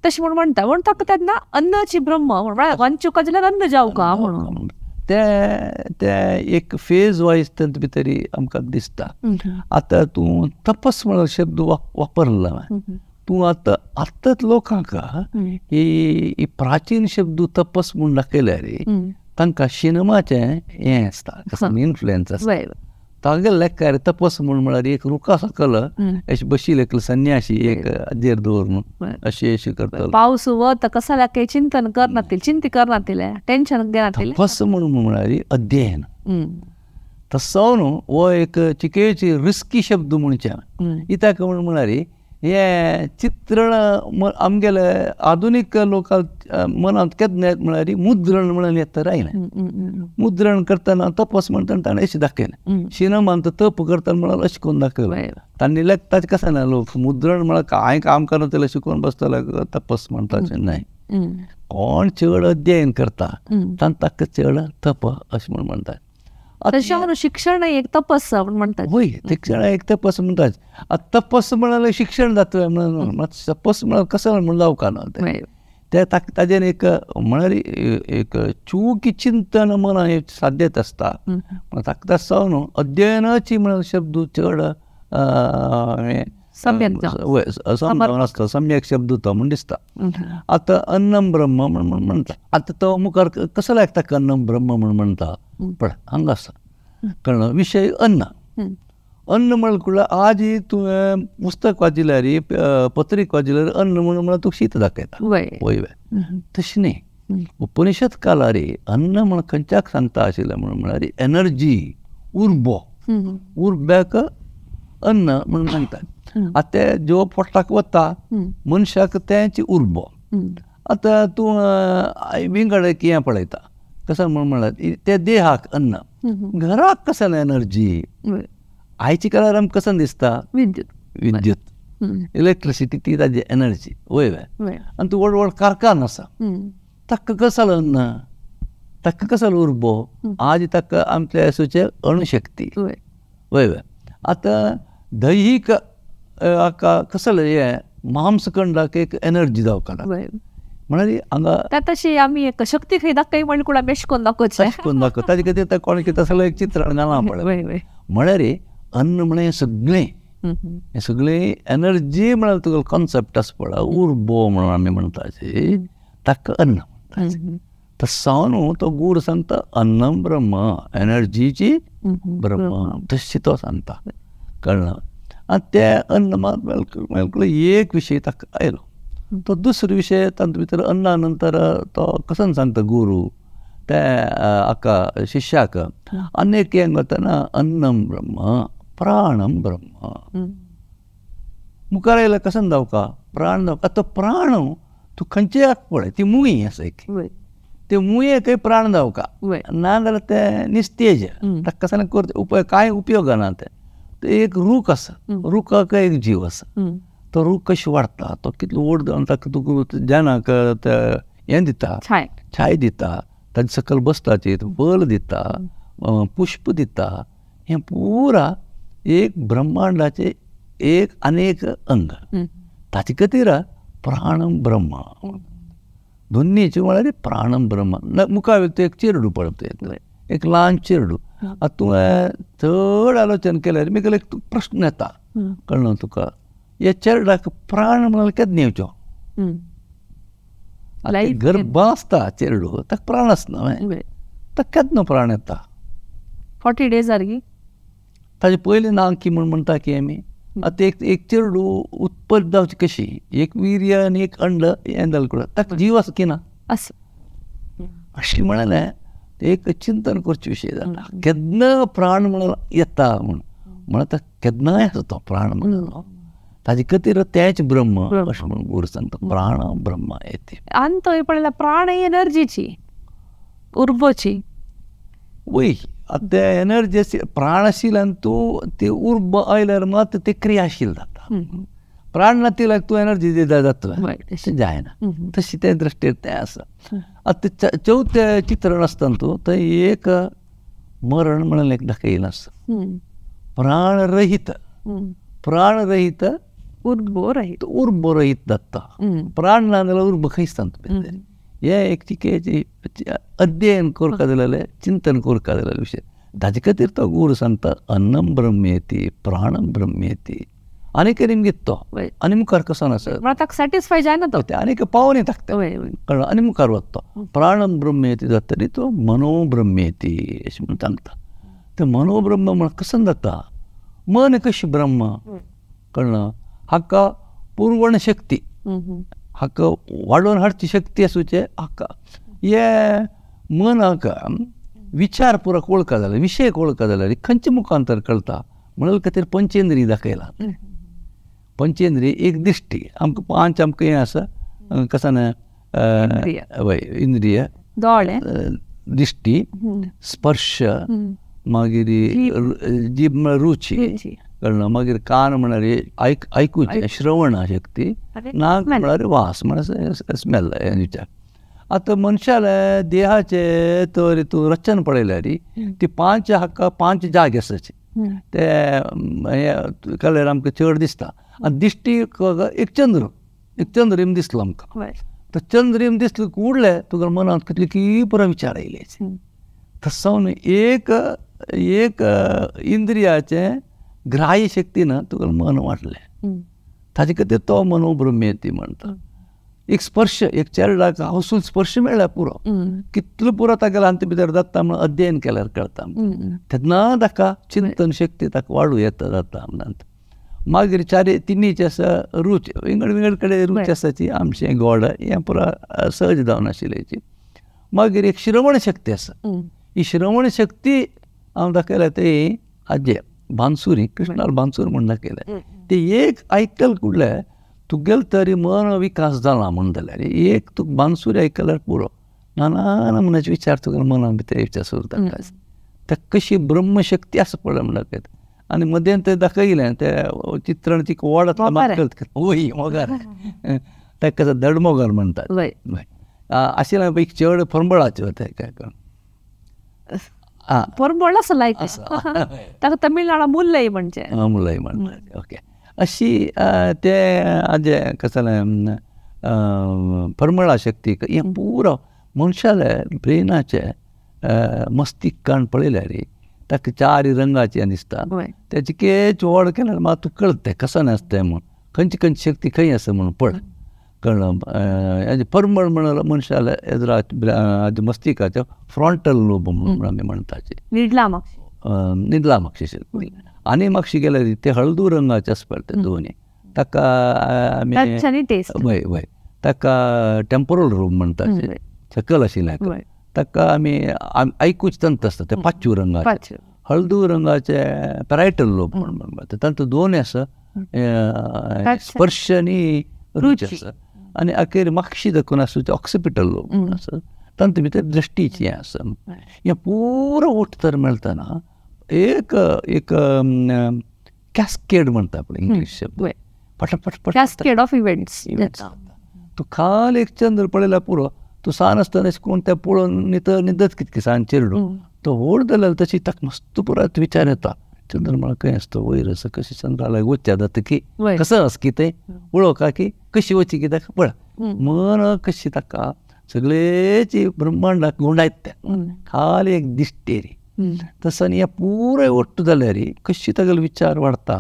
तशें म्हूण म्हणटा. म्हूण ताका तेन्ना अन्नाची ब्रह्म म्हण म्हळ्यार वंचुका जाल्यार अन्न जावका म्हणून तें तें एक फेज वायज तातूंत भितर आमकां दिसता. आतां तूं तपस म्हणलो शब्द वापरला तूं आतां आतांच लोकांक ही प्राचीन शब्द तपस म्हूण दाखयल्यार तांकां शिनमाचें हें आसता कसो इन्फ्लुयन्स आसता. तागेले लेखार तपस म्हूण म्हळ्यार एक रुखा सकल अशें बशिल्ले एकलो संन्याशी एक आजेर दवरून अशें अशें करतालो. पावस वत कसल्याक चिंतन करनातिल्लें, चिंती करनातिल्लें, टेंशन घेनातिल्लें. तपस म्हूण म्हळ्यार अध्ययन. तसो न्हू हो एक चिकेची रिस्की शब्द म्हणचे कित्याक म्हूण म्हळ्यार हें चित्रण आमगेले आधुनीक लोकां मनांत केन्ना येता म्हळ्यार मुद्रण म्हणून येता आयलें. मुद्रण करतना तपस म्हणटा ताणें अशें दाखयलें, सिनेमांत तप करतना म्हळ्यार अशें करून दाखयलें. तांणी लेखताच कशें ना लोक मुद्रण म्हळ्यार कांय काम करना जाल्यार शिकोवन बसतले तपस म्हणटा अशें न्हय. कोण चड अध्ययन करता तांकां ताका चड तप अशें म्हूण म्हणटात. तशें शिक्षण एक तपस म्हणटात. वय, शिक्षण एक तपस म्हणटात. आतां तपस म्हळ्यार शिक्षण जाता म्हणून तपस म्हळ्यार कसो म्हूण जावका ना तें ते ताजेर एक म्हळ्यार एक चुकी चिंतन मना साध्यत आसता. ताका तसो न्हू अध्ययनाची म्हळ्यार शब्द चड समजावन आसता, सम्यक शब्द तो म्हूण दिसता. आतां अन्नम ब्रह्म म्हूण म्हणटा. आतां तो मुखार कसो लागता अन्नम ब्रह्म म्हूण म्हणटा पळय हांगा आसा कळ्ळें. विशय अन्न, अन्न म्हळ्यार आज तुवें पुस्तक वाचिल्यार पत्रिका वाचिल्यार अन्न म्हणून म्हळ्यार तुका शीत दाखयता. वय वय, तशें न्ही. उपनिषद कालार अन्न म्हण खंयच्याक सांगता आशिल्लें म्हणून म्हळ्यार एनर्जी, उर्बो, उर्ब्याक अन्न म्हणून सांगतात. आतां तें जेव पोटाक वता मनशाक तेंच उर्बो. आतां तूं विंगड हें पळयता कशें म्हूण म्हळ्यार ते देहाक अन्न, घराक कशें एनर्जी. आयच्या काळार आमकां कशें दिसता विद्युत, विद्युत इलेक्ट्रिसिटी ती ताजी एनर्जी. वय वय. आनी तूं व्हड व्हड कारखान आसा ताका कसलो अन्न, ताका कसलो उर्बो. आज ताका आमच्या आसूचे अणुशक्ती. वय वय. आतां दैहीक हाका कसलें हें मांसखंडाक एक एनर्जी जावका ना म्हळ्यार हांगा तशी आमी एक शक्ती खंय दाखय म्हण कुडा बेश करून दाखोवचें, करून दाखोव ताजे खातीर कोणें कितें तसलें एक चित्रण घालां पळय. म्हळ्यार अन्न म्हळ्यार हें सगळें, हें सगळें एनर्जी म्हळ्यार तुका कॉन्सेप्ट आसा पळय उर्बो म्हणून आमी म्हणटा ताका अन्न म्हणटा. तसो न्हू तो गूढ सांगता अन्नम ब्रह्म, एनर्जीची ब्रह्म तशी तो सांगता. कळ्ळें. आनी तें अन्न मात एक विशय ताका आयलो. तो दुसरो विशय तातूंत भितर अन्ना नंतर तो कसो सांगता गुरू ते हाका शिष्याक आनी एक हें वतना अन्नम ब्रह्म प्राणम ब्रह्म. मुखार आयल्यार कसो जावका प्राण जावका. तो प्राण तूं खंयचे पळय ती मुंय आसा एक, ते मुयेकय प्राण जावका ना जाल्यार तें निस्तेज, ताका कसो करता कांय उपयोग ना. तें एक रूख आसा, रुखाक एक जीव आसा. तो रूख कशें वाडटा, तो कितलो व्हड जावन ताका तुका जेनाक हें दिता, छाय दिता, ताजे सकयल बसता, बल दिता, पुष्प दिता. हें पुरा एक ब्रह्मांडाचें एक आनी एक अंग. ताचे खातीर प्राणम ब्रह्म दोन्नीचे म्हळ्यार प्राणम ब्रह्म. मुखार एक चेरडू पळयता, एक ल्हान चेरडू. आतां तुवें चड आलोचन केल्यार मुगेलो एक प्रश्न येता कळ्ळो तुका, ह्या चेरडाक प्राण म्हळ्यार केन्ना येवचो. गर्भ आसता चेरडू ताका प्राण आसना, ताका केन्ना प्राण येता. 40 डेज सारकी ताजे पयलीं ना की म्हूण म्हणटा की आमी आतां एक एक चेरडू उत्पत्ती जावची कशी, एक वीर्य आनी एक अंड हें जालें ताका जीव आसा की ना आसा अशें म्हळ्यार एक चिंतन करचे विशय जाता. केन्ना प्राण म्हणून येता म्हूण म्हळ्यार केन्नाय आसा तो प्राण म्हणून ताजे खातीर तेंच ब्रह्म अशें म्हणून गुरू सांगता प्राण ब्रह्म येते. आनी थंय पळयल्यार प्राण एनर्जीची उर्बोची. वय, आतां ते एनर्जी प्राण आशिल्ल्यान तूं ती उर्ब आयल्यार मात ते क्रियाशील जाता. प्राण नातिल्यार तूं एनर्जी दिता जाता तशें जायना. तशें ते दृश्टीर तें आसा. आतां चवथें चित्रण आसता तूं थंय एक मरण म्हणून एक दाखयलें आसता. प्राणरहीत, प्राणरहीत उर्बोरहीत, उर्बोरहीत जाता. प्राण ना जाल्यार उर्ब खंय दिसता. हें एक टिकेची अध्ययन करपा जाल्यार चिंतन करपा जाल्यार विशय. ताजे खातीर तो गुरू सांगता अन्नम ब्रह्मेती प्राणम ब्रह्मेती. आनी कितें तो आनी मुखार कसो आसा ताका सॅटिस्फाय जायना तो आनी पावनी ताकता कळ्ळें. आनी मुखार वता तो प्राणम ब्रह्मेती जातरी तो मनोब्रह्मेती अशें म्हणून सांगता. तें मनोब्रह्म म्हळ्यार कसो जाता, मन कशें ब्रह्म कळ्ळें. हाका पुरवण शक्ती, हाका वाडोवन हाडची शक्ती आसूचे हाका. हे मनाक विचार पुरो वळखा जाल्यार विशय वळखा जाल्यार खंयच्या मुखांतर कळटा म्हणून खातीर पंचेंद्रिय दाखयला. पंचेंद्रिय एक दिश्टी आमकां पांच आमकां हें आसा कसं ना वय इंद्रिय दोळे दिश्टी स्पर्श मागीर जीभ म्हळ्यार रुची कळ्ळें मागीर कान म्हळ्यार आयकुचें श्रवण शक्ती नाक म्हळ्यार वास म्हळ्यार स्मेल विचार. आतां मनशाले देहाचे तर तूं रचन पळयल्यार ती पांच हाका पांच जागे आसाचे ते हें कलर आमकां चड दिसता. आनी दिश्टी एक चंद्र एक चंद्रीम दिसलो आमकां तर चंद्रीम दिसलो उडले तुका मनांत कितले की पुरो विचार आयले. तसो एक एक इंद्रियाचें ग्राह्य शक्तीन तुका मन वाडलें ताजे खातीर तो मनोब्रह्मेती म्हणटा. एक स्पर्श एक चेरडाक हांसून स्पर्श मेळ्ळ्यार पुरो कितलो पुरो तागेलो आमचे भितर जाता म्हणून अध्ययन केल्यार कळटा तेन्ना ताका चिंतन शक्ती ताका वाडूं येता जाता म्हणून. मागीर चार तिनीचे आसा रूच विंगड विंगड कडेन रूच आसा ती आमचें गोड हें पुरो सहज जावन आशिल्ल्याची. मागीर एक श्रवण शक्ती आसा ही श्रवण शक्ती हांव दाखयल्या ती आजे बांसुरी कृष्णाल बांसूर म्हूण दाखयलें ते एक आयकल कुडले तुगेल तरी मन विकास जाला म्हूण जाल्यार एक तुका बांसुरी आयकल्यार पुरो नाना नमुन्याचे विचार तुका मनां भितर विचार सुरू जाता. ताका कशी ब्रह्मशक्ती आसा पळय म्हण दाखयता. आनी मदें तें दाखयलें तें चित्रण तिका वड वय मोगार ताका दडमोगार म्हणटात आशिल्लें एक चड फरंबळाचें तें काय परंबळ आसा लायक ताका तमिळनाडा मुल्लय म्हणजे मुल्लय म्हणटात. ओके अशी ते आजे कसलें परमळा शक्ती हें पुरो मनशाले ब्रेनाचे मस्तिष्कान पळयल्यार ताका चार रंगाचे दिसता तेचे केच व्हड केल्यार मात तुका कळटा तें कसो नासता म्हूण खंयची खंयची शक्ती खंय आसा म्हणून पळय कळ्ळें. परमळ म्हणल्यार मनशाले एजरा मस्तिकाचे फ्रॉन्टल लोब म्हणून आमी म्हणटाचे निडला मागशी आनी मागशी गेल्यार ते हळदू रंगाचे आसता ते दोनी ताका आमी वय वय ताका टेम्पोरल लोब म्हणटाचे सकल आशिल्लें ताका आमी आयकूच तंत्र आसता ते पाचू रंगाचे हळदू रंगाचे पॅरायटल लोब म्हणून म्हणटा तांतूत दोन आसा स्पर्श आनी रुच आसा. आनी अखेर मागशी दाखोवन आसा ते ऑक्सिपिटल लोब आसा तांतूत भितर दृश्टीची हें आसा. हें पुरो ओट तर मेळटना एक एक कॅस्केड म्हणटा पळय इंग्लीश शब्द पटापट पट कॅस्केड ऑफ इव्हेंट्स. तूं खाल एक चंद्र पळयल्यार पुरो तूं सान आसतना कोण तें पळोवन न्हिदत कितकें सान चेरडू तो व्हड जाल्यार तशी ताका मस्त पुराय विचार येता चंद्र म्हळ्यार खंय आसता वयर आसा कशें चंद्राक वचचें जाता की कसो आसा की तें वळखा की कशी वची की ताका पळय मन कशी ताका सगळेची ब्रह्मांडाक गुंडायत तें खाली एक दिश्टेरी तसो आनी हें पुराय ओट्ट जाल्यार कशी तागेलो विचार वाडटा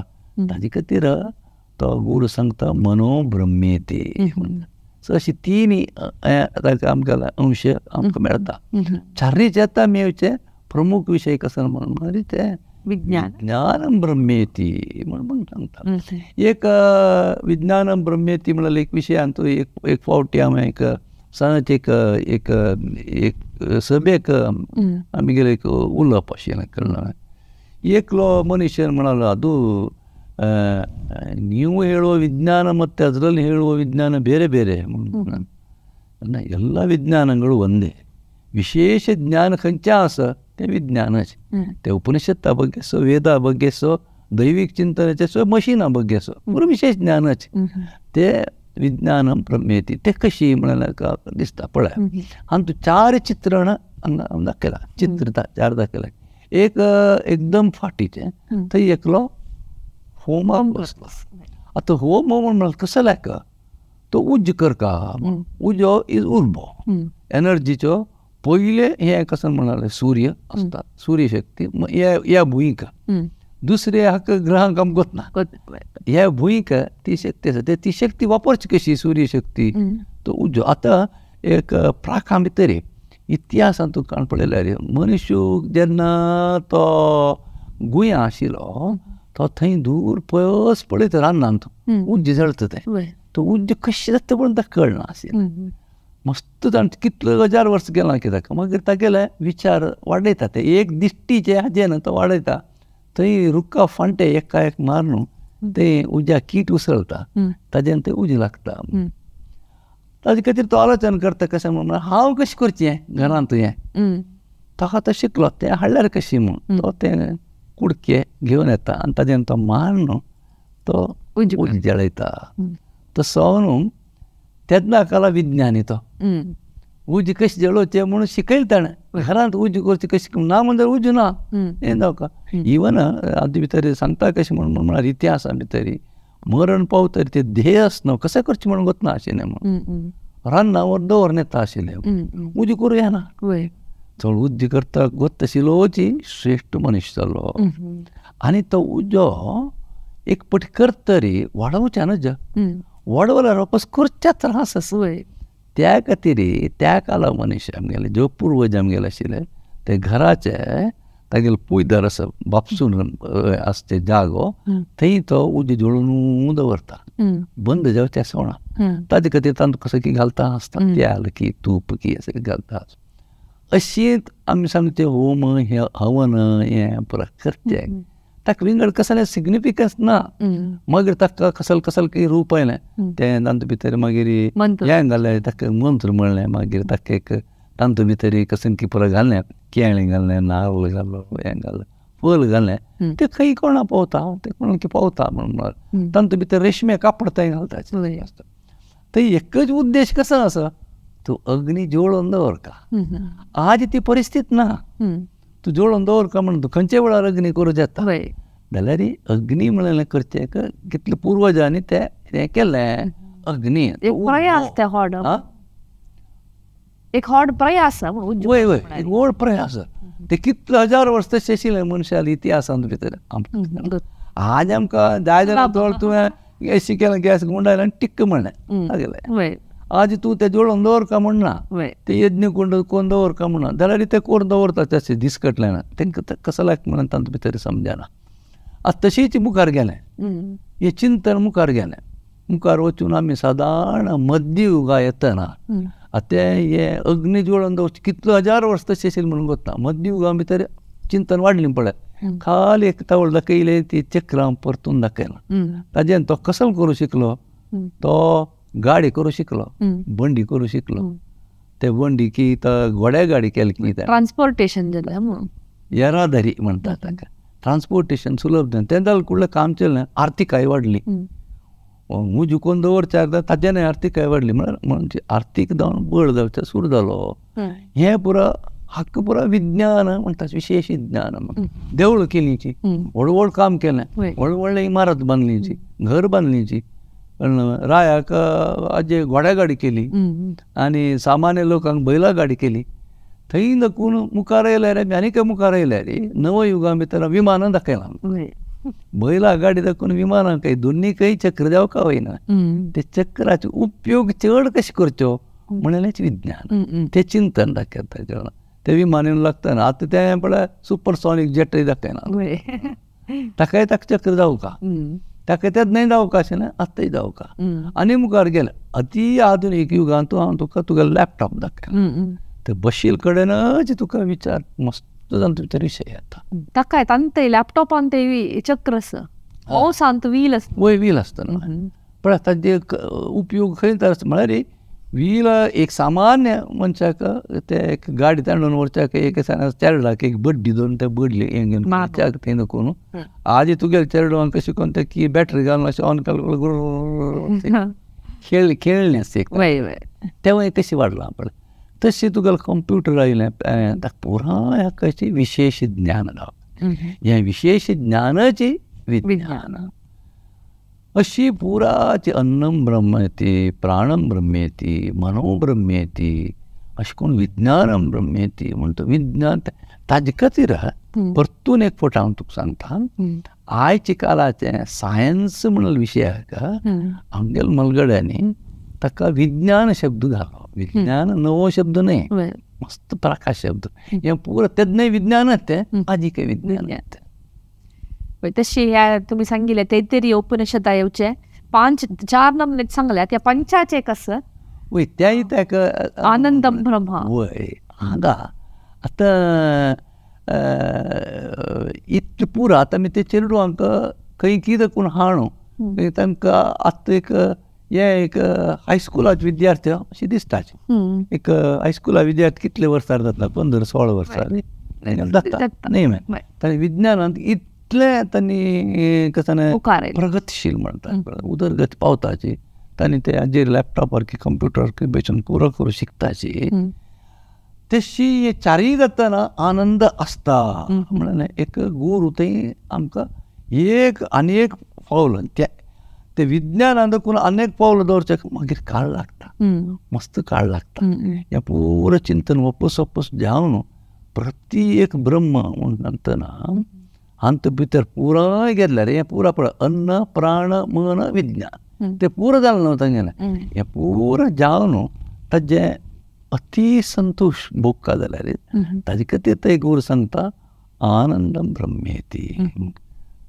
ताजे खातीर तो गुरू सांगता मनोब्रह्मेती म्हणून. सो अशी तीन ताका आमकां अंश आमकां मेळटा. चारय येता मेवचे प्रमुख विशय कसो म्हणून तें विज्ञान ज्ञानम ब्रह्मेती म्हणून सांगता. एक विज्ञानम ब्रह्मेती म्हणल्यार एक विशयान तो एक एक फावटी आमी एक सणाचे एक एक एक सभेक आमी गेले एक उलोवप अशें कळ्ळें. एकलो ಮನುಷ್ಯನು म्हणालो ಅದು ನೀವು ಹೇಳುವ ವಿಜ್ಞಾನ ಮತ್ತು ಅದರಲ್ಲಿ ಹೇಳುವ ವಿಜ್ಞಾನ ಬೇರೆ ಬೇರೆ. ಎಲ್ಲ ವಿಜ್ಞಾನಗಳು ಒಂದೇ, ವಿಶೇಷ ಜ್ಞಾನ खंयचें आसा तें विज्ञानच. ते उपनिषदा ಬಗ್ಗೆ सो, वेदा ಬಗ್ಗೆ सो, दैवीक चिंतनाचे सो, मशिना ಬಗ್ಗೆ सो, पुरो विशेष ज्ञानच ते विज्ञानम ब्रह्मेती. ते कशी म्हणल्यार दिसता पळय हातूंत चार चित्रण हांगा दाखयलां, चित्र चार दाखयलां. एक एकदम फाटीचें थंय एकलो होमाक बसलो. आतां होम म्हणल्यार कसो लायक तो उज्ज करका, उजो is उर्बो एनर्जीचो पयलें हें कसो म्हणालें सूर्य आसता, सूर्यशक्ती ह्या भुंयक, दुसरे हाका ग्रहांक आमकां गोतना, ह्या भुंयक ती शक्ती आसा, ती शक्ती वापरची कशी सूर्यशक्ती तो उजो. आतां एक प्राकां भितर इतिहासान तुका काण पळयल्यार मनुष्य जेन्ना तो गुंया आशिल्लो तो थंय दूर पयस पळयता रानांत उज्ज जळता तें, तो उज्ज कशें जाता म्हणून ताका कळना आशिल्लें. मस्त जाण कितले हजार वर्स गेलां कित्याक मागीर तागेले विचार वाडयता ते एक दिश्टीचे हाजें न्हू तो वाडयता थंय रुखा फांटे एका एक मारून ते उज्या कीट उसळता ताजेन ते उजें लागता. ताजे खातीर तो आलोचन करता कशें म्हूण हांव कशें करचें घरांत हें ताका तो शिकलो तें हाडल्यार कशी म्हूण तो तें कुडके घेवन येता आनी ताजेन तो मारून तो उजो जळयता. तसो न्हू तेन्ना काला विज्ञानी तो उजो कशें जळोवचें म्हणून शिकयलें ताणें घरांत उजो करचें कशें ना म्हणजे उजो ना हें जावका. इवन आदी भितर सांगता कशें म्हूण म्हळ्यार इतिहासा भितर मरण पावतरी ते ध्येय आसना कशें करचें म्हणून गोतना आशिल्लें म्हणून रान्नावर दवरून येता आशिल्लें उजो करूं येना चड उजो करता गोत आशिल्लोची श्रेश्ठ मनीस जालो आनी तो उजो एक पट करतरी वाडोवचें न्हू वाडवल्यार वापस करच्या त्रास आसा. त्या खातीर त्या काला मनीस आमगेले ज्यो पुर्वज आमगेले आशिल्ले ते घराचे तागेलो पुयदार आसा बापसून आसचे जागो थंय तो उजो जळोवन दवरता बंद जावचें आसना. ताजे खातीर तांकां कसो की घालता आसता तेल की तूप की अशें घालता. अशीच आमी सांगचे होम हे हवन हें पुरा करचें ताका विंगड कसलें सिग्निफिकन्स ना. मागीर ताका कसल कसल की रूप आयलें तें तातूंत भितर मागीर हें घालें ताका मंत्र म्हणलें मागीर ताका एक तातूंत भितर कसन की पुरा घालें केळें घालें नाल्ल घालो हें घालें फूल घालें तें खंय कोणा पावता तें कोणाक पावता म्हणून तातूंत भितर रेशमे कापड थंय घालता आसता. थंय एकच उद्देश कसो आसा तूं अग्नी जळोवन दवरता. आज ती परिस्थिती ना तूं जळोवन दवरका म्हणून तूं खंयच्या वेळार अग्नी करूं जाता जाल्यार अग्नी म्हणलें करचें कितले पुर्वजांनी तें हें केलें अग्नी प्रयास ते व्हड एक व्हड प्रयास वय वय एक व्हड प्रयास ते कितले हजार वर्स तशें आशिल्लें मनशाले इतिहासांत भितर. आज आमकां जाय जाल्यार चड तुवें एशी केलें गॅस गुंडायलें आनी टिक्क म्हणलें लागलें. आज तूं तें जळोवन दवरका म्हण ना तें यज्ञ कुंड कोण दवरका म्हणना जाल्यार तें कोण दवरता तशें दिसकटलें ना तांकां कसल्याक म्हणून तातूंत भितर समजना. आतां तशीच मुखार गेलें हें चिंतन मुखार गेलें मुखार वचून आमी सादारण मध्ययुगा येतना आतां तें हें अग्नी जळोवन दवरचें कितले हजार वर्स तशें आशिल्लें म्हणून गोतना मध्ययुगा भितर चिंतन वाडलें पळय खाली एक तावळ दाखयलें ती चक्रां परतून दाखयलां ताजेन तो कसो करूं शिकलो तो गाडी करूं शिकलो बंडी करूं शिकलो ते बंडी की तो घोड्या गाडी केली की ट्रान्सपोर्टेशन जालें येरादारी म्हणटा ताका ट्रान्सपोर्टेशन सुलभ जालें तें जालें कुडलें काम चल्लें आर्थिकाय वाडली उजो कोन्न दवरच्या ताजेनय आर्थिकाय वाडली म्हळ्यार म्हणजे आर्थीक जावन बळ जावचें सुरू जालो. हें पुरा हक्क पुरा विज्ञान म्हणटा विशेश ज्ञान देवळां केलींची व्हड व्हड काम केलें व्हड व्हडलें इमारत बांदलीची घर बांदलीची रायाक आजे घोड्या गाडी केली आनी सामान्य लोकांक बैला गाडी केली. थंय नकून मुखार येयल्यार आमी आनीक मुखार येयल्यार नवयुगा भितर विमानां दाखयलां बैला गाडी दाखोवन विमानां काय दोन्ही खंय चक्र जावका वयना ते चक्राचो उपयोग चड कशें करच्यो म्हणलेंच विज्ञान तें चिंतन दाखयता तें विमान येवन लागता आतां तें पळय सुपरसॉनीक जेटय दाखयना ताकाय ताका चक्र जावका ताका तें न्हय जावका अशें न्हय आतांय जावका. आनी मुखार गेलें अती आधुनीक युगांत हांव तुका तुगेलो लॅपटॉप दाखयला ते बशील कडेनच तुका विचार मस्त जावन भितर विशय येता ताका तांते लॅपटॉपान ते चक्र आसा सांत व्हील आसता वय व्हील आसता न्हू पळय ताजे उपयोग खंय तर आसता म्हळ्यार व्हील एक सामान्य मनशाक ते एक गाडी तांडून व्हरच्याक एक चेरडाक एक बड्डी दवरून ते बडली हें घेवन थंय नको न्हू आज तुगेले चेरडूवांक कशें करून ते की बॅटरी घालून अशें ऑन केलें खेळ खेळणें आसता एक तेंवूय कशें वाडलां पळय तशें तुगेलें कंप्युटर आयलें ताका पुराय कशें विशेश ज्ञान लावप हें विशेश ज्ञानाची विज्ञान अशी पुराची अन्नम ब्रह्मेति प्राणम ब्रह्मेति मनो ब्रह्मेति अशें कोण विज्ञानम ब्रह्मेति म्हणटा विज्ञान ताजे खातीर परतून एक फावट हांव तुका सांगता आयच्या काळाचें सायन्स म्हणून विशयाक आमगेल्या मलगड्यांनी ताका विज्ञान शब्द घालो. विज्ञान नवो शब्द न्हय मस्त प्रकाश शब्द हें पुरो तेन्नाय विज्ञानच तें आजीकय विज्ञान. तशी ह्या तुमी सांगिल्लें तैत्तिरीय उपनिषदा येवचें 5 4 नमूने सांगल्या त्या पंचाचें कसं वय तेय ताका आनंदम ब्रह्म. वय हांगा आतां इतलें पुरो आतां आमी ते चेडवांक खंय कितें कोण हाणू तांकां आतां एक हे एक हायस्कुलाचे विद्यार्थी अशें दिसता. एक हायस्कुला विद्यार्थी कितले वर्सां जाता 15-16 वर्सां जाता न्ही मॅम. तांणी विज्ञानांत इतलें तांणी कसं प्रगतशील म्हणटा उदरगत पावताची तांणी ते हाजेर लॅपटॉपार की कंप्युटर की बेसून पुरो करूं शिकताची तशी चारय जातना आनंद आसता म्हणून एक गुरू थंय आमकां एक आनी एक पावल ते विज्ञानान कोण अनेक पावल दवरचें मागीर काळ लागता मस्त काळ लागता. हें पुरो चिंतन वपस वपस जावन प्रति एक ब्रह्म म्हणटना हांत भितर पुराय गेल्यार हें पुरा पळय अन्न प्राण मन विज्ञान तें पुरो जालें न्हू तांगेलें. हें पुरो जावन ताजें अति संतोश भोगता जाल्यार ताजे खातीर ते गुरू सांगता आनंदम ब्रह्मेती.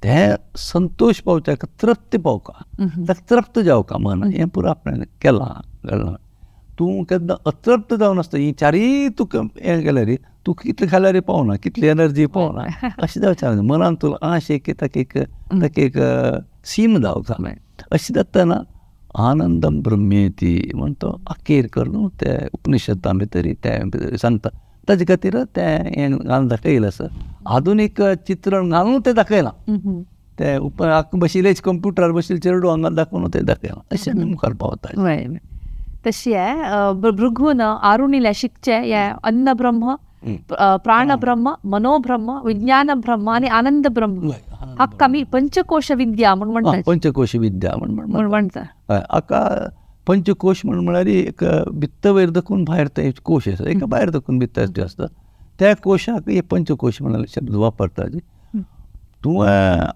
तें संतोश पावच्याक तृप्ती पावका ताका तृप्त जावका मन हें पुरो आपणें केलां घडलां. तूं केन्ना अतृप्त जावन आसता ही चारय तुका हें केल्यार तूं कितलें खाल्यार पावना कितली एनर्जी पावना अशें जावचें मनान तुला आश एक ताका एक ताका एक सीम जावका अशें जातना आनंदम ब्रह्मेती म्हण तो अखेर करून ते उपनिषदां भितर तें सांगता. ताजे खातीर तें हें घालून दाखयलें आसा आधुनीक चित्रण घालून तें दाखयलां तें बशिल्लेच कंप्युटरार बशिल्ले चेडू हांगा दाखोवन तें दाखयलां अशें आमी मुखार पावता. तशी भृगून आरुणीला शिकचें हें अन्न ब्रह्म प्राण ब्रह्म मनोब्रह्म विज्ञान ब्रह्म आनी आनंद ब्रह्म हाका आमी पंचकोश विद्या म्हूण म्हणटा. पंचकोश विद्या म्हण म्हणटा. हय हाका पंचकोश म्हण म्हळ्यार एक भित्त वयर दखून भायर ते कोश आसा एका भायर दखून भित्त जे आसता त्या कोशाक हे पंचकोश म्हळ्यार शब्द वापरता. तूं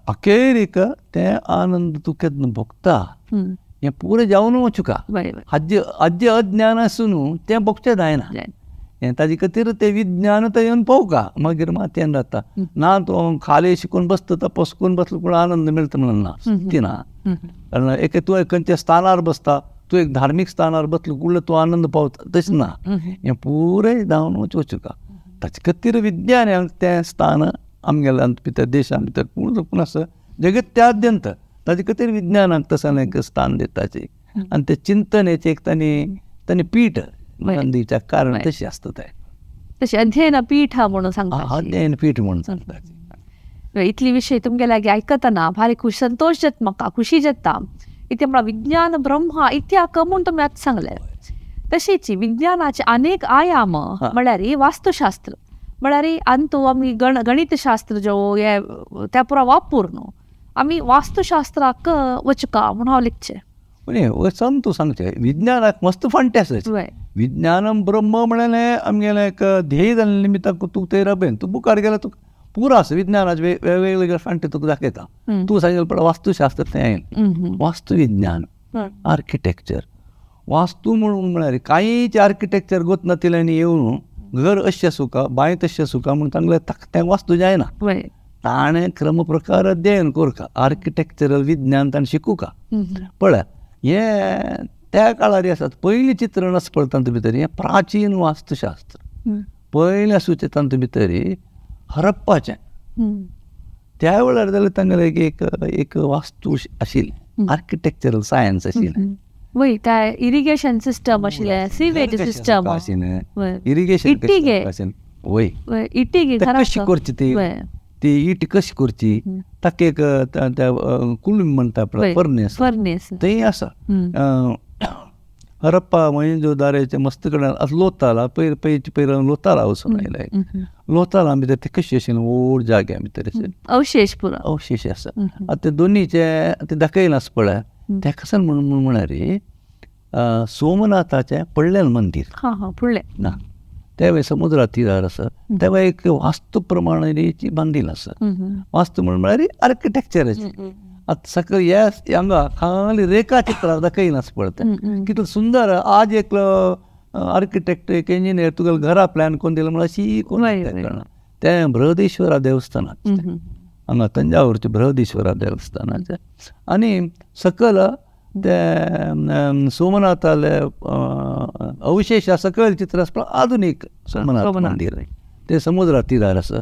अखेरीक तें आनंद तूं केन्ना भोगता हें पुरें जावन वचुका हाजे आज्जे अज्ञान आसून तें भोगचें जायना हें ताजे खातीर तें विज्ञान तें येवन पळोवका मागीर मातयेन जाता ना तूं खाली शिकून बसता तपस करून बसलो पूण आनंद मेळटा म्हणून ना ती ना. कारण एक तूं खंयच्या स्थानार बसता तूं एक धार्मीक स्थानार बसलो कुडलो तूं आनंद पावता तशें ना हें पुरें जावन वचुका. ताचे खातीर विज्ञान तें स्थान आमगेल्या भितर देशां भितर पूण पूण आसा जगत्याद्यंत ताजे खातीर विज्ञानाक तसलें एक स्थान दिताची आनी तें चिंतनेचें एक तांणी तांणी पीठ दिवच्या कारण तशें आसता तें तशें अध्ययन पीठ म्हणून सांगता अध्ययन पीठ म्हणून सांगता. इतली विशय तुमगे लागीं आयकतना भारी खूश संतोश जाता म्हाका खुशी जाता इतलें म्हळ्यार विज्ञान ब्रह्म इत्याक म्हूण तुमी आतां सांगलें. तशेंच विज्ञानाचे अनेक आयाम म्हळ्यार वास्तुशास्त्र म्हळ्यार अंतू आमी गणितशास्त्र जो हे त्या पुरा वापर न्हू आमी वास्तुशास्त्राक वचका म्हूण हांव लिखचें. सम तूं सांगचें विज्ञानाक मस्त फांटे आसा. विज्ञानम ब्रह्म म्हणलें आमगेलें एक ध्येय जाल्ले निमित्ताक तूं थंय रबेन तूं मुखार गेल्यार तुका पुरो आसा विज्ञानाचे वेगवेगळे फांटे तुका दाखयता. तूं सांगलें पळय वास्तुशास्त्र तें आयलें वास्तुविज्ञान आर्किटेक्चर वास्तू म्हणून म्हळ्यार कांयच आर्किटेक्चर गोत नातिल्ल्यानी येवन घर अशें आसूका बांय तशें आसूका म्हूण तांगेलें तें वास्तू जायना ताणें क्रमप्रकार अध्ययन करका आर्किटेक्चरल विज्ञान ताणें शिकूका. पळय हें त्या काळार आसात पयलीं चित्रण आसा पळय तातूंत भितर हें प्राचीन वास्तुशास्त्र पयलें आसूचें तातूंत भितर हरप्पाचें त्या वेळार जाल्यार तांगेलें एक एक वास्तू आशिल्लें आर्किटेक्चरल सायन्स आशिल्लें. वय काय इरिगेशन सिस्टम आशिल्लें सिवेज सिस्टम आशिल्लें इरिगेशन आशिल्लें वय इटिगे कशी करची ती ती it कशी करची ताका एक कुलूम म्हणटा पळय फर्नेस फर्नेस थंय आसा. हरप्पा मोहेंजोदारोचे मस्त कडेन लोताला पयर पयचे पयर लोताला वचून आयले लोताला भितर ते कशी आशिल्लें व्हड जाग्या भितर अवशेश पुरो अवशेश आसा. आतां ते दोनीचे ते दाखयलां आसा पळय तें कशें म्हणून म्हळ्यार सोमनाथाचें पडलेलें मंदीर फुडलें ना तें समुद्रा तिरार आसा तें एक वास्तू प्रमाणाची बांदिल आसा. वास्तू म्हळ्यार आर्किटेक्चराची आतां सकयल ह्या हांगा खाली रेखा चित्रां दाखयलां आसा पळय तें कितलें सुंदर. आज एकलो आर्किटेक्ट एक इंजिनियर तुगेलें घरा प्लॅन करून दिलें म्हळ्यार अशी कोण तें बृहदेश्वरा देवस्थानाचें हांगा तंजावूरचें बृहदेश्वरा देवस्थानाचें आनी सकयल तें सोमनाथालें अवशेश सकयल चित्र आसा पण आधुनीक सोमनाथ मंदीर ते समुद्रा तिरार आसा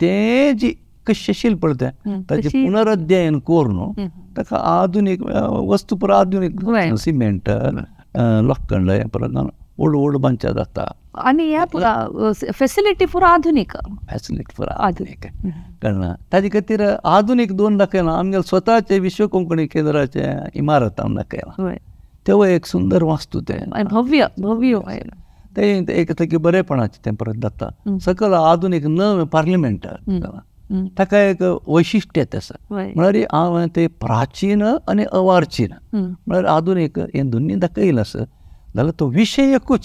ते जी कशें शिल्प तें ताचें पुनरअध्ययन करून ताका आधुनीक वस्तू पुरा आधुनीक सिमेंट लोखंड हें परत व्हड व्हड बांदच्या जाता आनी ह्या पुरा फेसिलिटी पुरा आधुनीक फेसिलिटी पुरा आधुनीक कळना ताजे खातीर आधुनीक दोन दाखयला आमगेले स्वताचे विश्व कोंकणी केंद्राचें इमारत आमी दाखयला तेवूय एक सुंदर वास्तू तें भव्य भव्य तें एक ताकी बरेपणाचें तें परत जाता सकयल आधुनीक नवें पार्लिमेंट ताका एक वैशिश्ट्य आसा म्हळ्यार हांवें तें प्राचीन आनी अवार्चीन म्हळ्यार आधुनीक हें दोनूय दाखयलें आसा जाल्यार तो विशय एकूच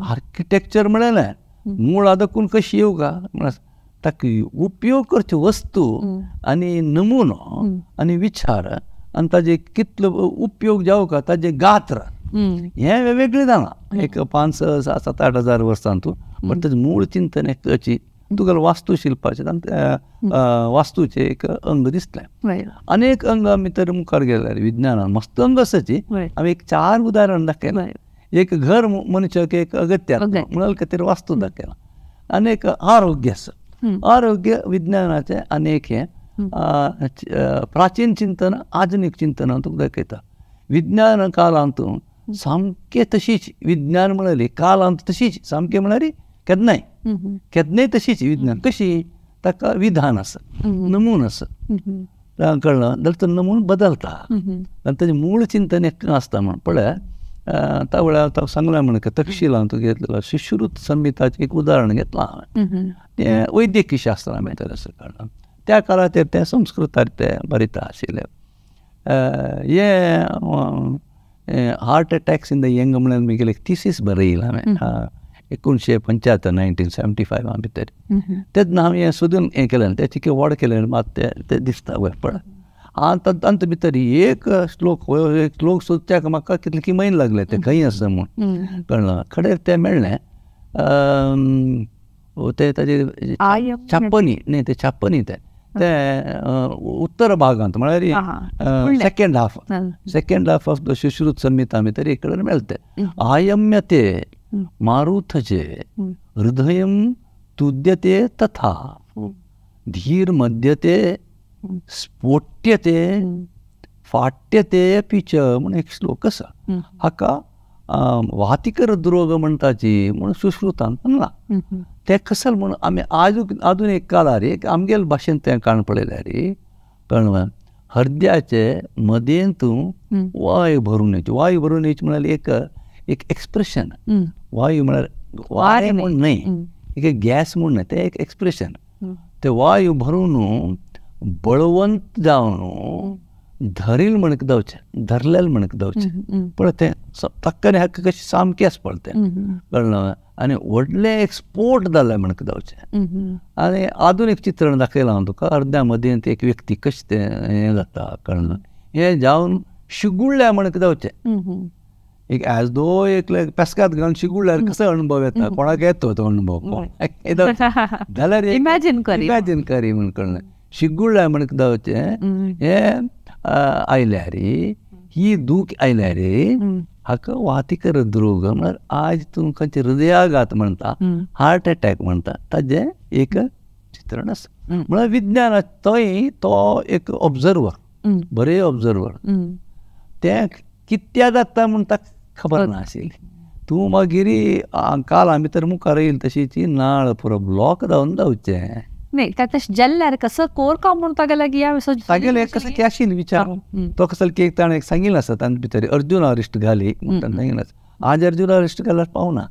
आर्किटेक्चर म्हळें मूळ दाखून कशी येवं गा म्हळ्यार ताका उपयोग करच्यो वस्तू आनी नमुनो आनी विचार आनी ताजे कितलो उपयोग जावं का ताजें गात्र हें वेगळें जालां एक 5, 6, 7, 8 हजार वर्सां तूं बट ताजें मूळ चिंतन एकची तुका वास्तुशिल्पाचें वास्तूचें एक अंग दिसलें अनेक अंग आमी तर मुखार गेल्यार विज्ञानान मस्त अंग आसाची आमी एक 4 उदाहरण दाखयलां एक घर मनशाक एक अगत्य म्हणून खातीर वास्तू दाखयला आनी एक आरोग्य आसा आरोग्य विज्ञानाचें अनेक हें प्राचीन चिंतन आधुनीक चिंतन तुका दाखयता विज्ञान कालांत सामकें तशीच विज्ञान म्हळ्यार कालांत तशीच सामकें म्हळ्यार केन्नाय केन्नाय तशीच विज्ञान कशी ताका विधान आसा नमून आसा कळ्ळें जाल्यार तो नमून बदलता आनी ताजें मूळ चिंतन एक आसता म्हण पळय त्या वेळार सांगलें म्हण तक्षशिलान तूं घेतलेलो सुश्रुत संहिताचें एक उदाहरण घेतलां हांवें तें वैद्यकीय शास्त्रां भितर आसा कळ्ळें त्या काळाचेर तें संस्कृतार तें बरयता आशिल्लें हें heart attacks in the young म्हणून म्हगेलें एक थिसीस बरयला हांवें 1975 1975 भितर तेन्ना हांवें हें सोदून हें केलें तें चिके व्हड केलें मात तें तें दिसता वयर पळय आतां तांचे भितर एक श्लोक एक श्लोक सोदच्याक म्हाका कितले की म्हयने लागले ते खंय आसा म्हूण कळ्ळें खडेर तें मेळ्ळें तें ताजे छाप्पनी न्ही तें छाप्पनी तें तें उत्तर भागांत म्हळ्यार second half of the Sushruta Samhita भितर एक कडेन मेळटा आयम्यते मारुथजे हृदयं तुद्यते तथा धीर मध्यते स्फोट्यते फाट्यते अपि च म्हूण एक श्लोक आसा हाका वातिकर द्रोग म्हणटाची म्हूण सुश्रुतान म्हणलां तें कसल म्हूण आमी आधुनीक काळार एक आमगेले भाशेन तें काण पळयल्यार कळ्ळें हृदयाचे मदेंत वायू भरून येवची वायू भरून येवची म्हळ्यार एक एक एक्सप्रेशन वायू म्हळ्यार वारें म्हूण न्हय एक गॅस म्हूण न्हय तें एक एक्सप्रेशन ते वायू भरून बळवंत जावन धरील म्हणक जावचें धरलेल म्हणक जावचें पळय तें तक्कने हाका कशें सामकें आसा पळय तें कळ्ळें आनी व्हडलें एक स्पोट जालें म्हणक जावचें आनी आधुनीक चित्रण दाखयलां हांव तुका अर्द्या मदें एक व्यक्ती कशें तें हें जाता कळ्ळें हें जावन शिगुळ्ळ्या म्हणक जावचें एक एज दो एक पेस्काद घालून शिगुळ्ळ्यार कसो अणभव येता कोणाक येतो तो अणभव जाल्यार इमॅजीन करी इमॅजीन करी म्हूण कळ्ळें शिगुळ्ळ्या म्हणक जावचें हें आयल्यार ही दूख आयल्यार हाका वातिकर द्रोग म्हळ्यार आज तूं खंयचे हृदयाघात म्हणटा हार्ट एटॅक म्हणटा ताजें एक चित्रण आसा म्हळ्यार विज्ञान थंय तो एक ऑब्जर्वर बरे ऑब्जर्वर तें कित्या जाता म्हूण ताका खबर नाशिल्ली तूं मागीर काल आमी तर मुखार येयल तशी ती नाळ पुरो ब्लॉक जावन जावचें नाही त्या तशें जाल्यार कसो कोर का म्हूण तागेले तागेले कसो की आशिल्लो विचार तो कसो की एक ताणें एक सांगिल्लें आसा तांचे भितर अर्जुन अरिश्ट घाली म्हूण ताणें सांगिल्लें आसा आज अर्जुन अरिश्ट घाल्यार पावना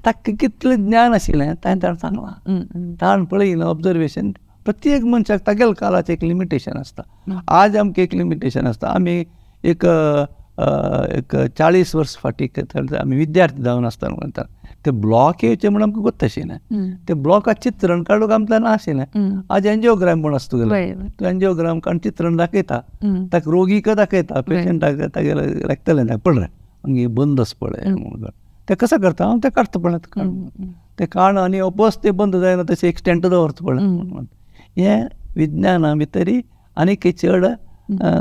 ताका कितलें ज्ञान आशिल्लें ताणें ताणें सांगलां ताणें पळयलें ऑब्जर्वेशन प्रत्येक मनशाक तागेले काळाचें एक लिमिटेशन आसता आज आमकां एक लिमिटेशन आसता आमी एक एक 40 वर्स फाटीं आमी विद्यार्थी जावन आसतना म्हणटा ते ब्लॉक येवचे म्हूण आमकां गोत्त आशिल्लें ते ब्लॉकाचें चित्रण काडूंक आमकां नाशिल्लें आज एन्जियोग्राम म्हूण आसता तुगेलें तूं एन्जियोग्राम काडून चित्रण दाखयता ताका रोगीक दाखयता पेशंटाक तागेलें लागतलें पळय मागीर बंद आसा पळय म्हणून तें कसो करता हांव तें काडटा पळय तें काड आनी बस तें बंद जायना तशें एक स्टँट दवरता पळय हें विज्ञाना भितरी आनीक चड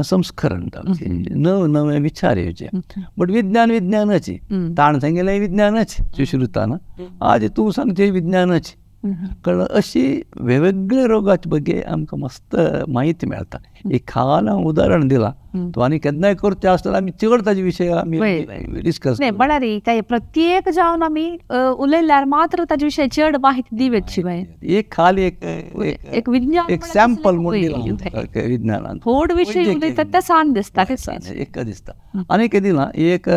संस्करण नवे नवे विचार येवचे. बट विज्ञान विज्ञानच, ताणें सांगिल्लें विज्ञानच सुश्रुतान, आज तूं सांगचें विज्ञानच. कळ्ळें? अशी वेगवेगळे रोगाचे बगे आमकां मस्त म्हायती मेळटा. एक खाला उदाहरण दिलां तूं आनी केन्नाय करचें आसतना आमी चड ताजे विशय आमी डिस्कस म्हळ्यार काय प्रत्येक जावन आमी उलयल्यार मात्र ताजे विशय चड माहिती दिवची. एक खाली एक विज्ञान एक सॅम्पल म्हूण दिलां विज्ञानान, थोड विशय उलयतात ते सान दिसता, एक दिसता. आनी एक दिलां एक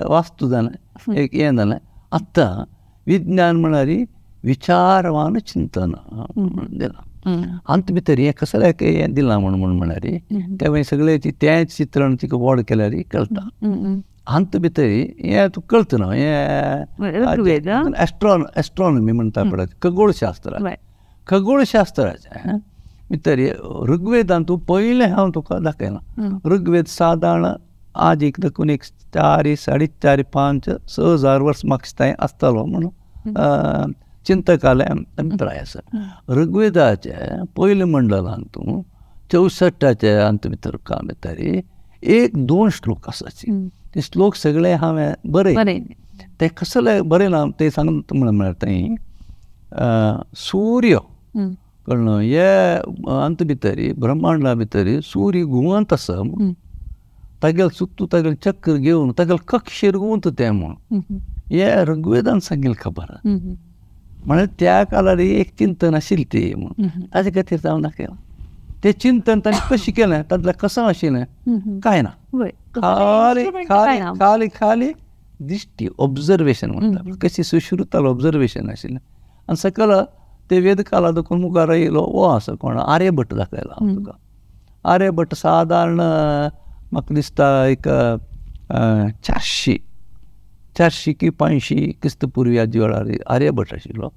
वास्तू जालें, एक हें जालें. आतां विज्ञान म्हळ्यार विचारवान चिंतन दिलां. हातूंत भितर हें कसलें हें दिलां म्हूण म्हूण म्हळ्यार तें मागीर सगळें तें चित्रण तिका व्हड केल्यार कळटा. हातूंत भितर हें तुका कळतना हें एस्ट्रॉनॉमी म्हणटा पळय, खगोळशास्त्र. खगोळशास्त्राचें भितर ऋग्वेदान तूं पयलें हांव तुका दाखयलां. ऋग्वेद सादारण आज एक देखून एक 4, 4.5, 5, 6 हजार वर्स मागचे आसतालो म्हणून चिंतकाले अभिप्राय आसा. ऋग्वेदाचे पयले मंडलान तूं 64 अंत भितर काम भितर 1-2 श्लोक आसाची. ते श्लोक सगळे हांवें बरयले. ते कसले बरयला ते सांगता म्हळ्यार थंय सूर्य कळ्ळो हे अंत भितर ब्रह्मांडा भितर सूर्य घुंवत आसा, तागेले सुत्तू तागेले चक्र घेवन तागेले कक्षेर घुंवता तें म्हूण हे ऋग्वेदान सांगिल्लें खबर. म्हळ्यार त्या काळार एक चिंतन आशिल्लें तें म्हूण ताजे खातीर हांव दाखयलां. तें चिंतन ताणें कशें केलें, तातूंतलें कसो आशिल्लें कांय ना, खाली खाली खाली खाली दिश्टी ऑब्जर्वेशन म्हणटा कशी सुश्रुतालो ऑब्जर्वेशन आशिल्लें. आनी सकल ते वेदकाला देखून मुखार येयलो हो आसा कोण आर्यभट दाखयला हांव तुका. आर्यभट सादारण म्हाका दिसता एक 400 की 500 क्रिस्त पूर्वी आजी वेळार आर्यभट आशिल्लो.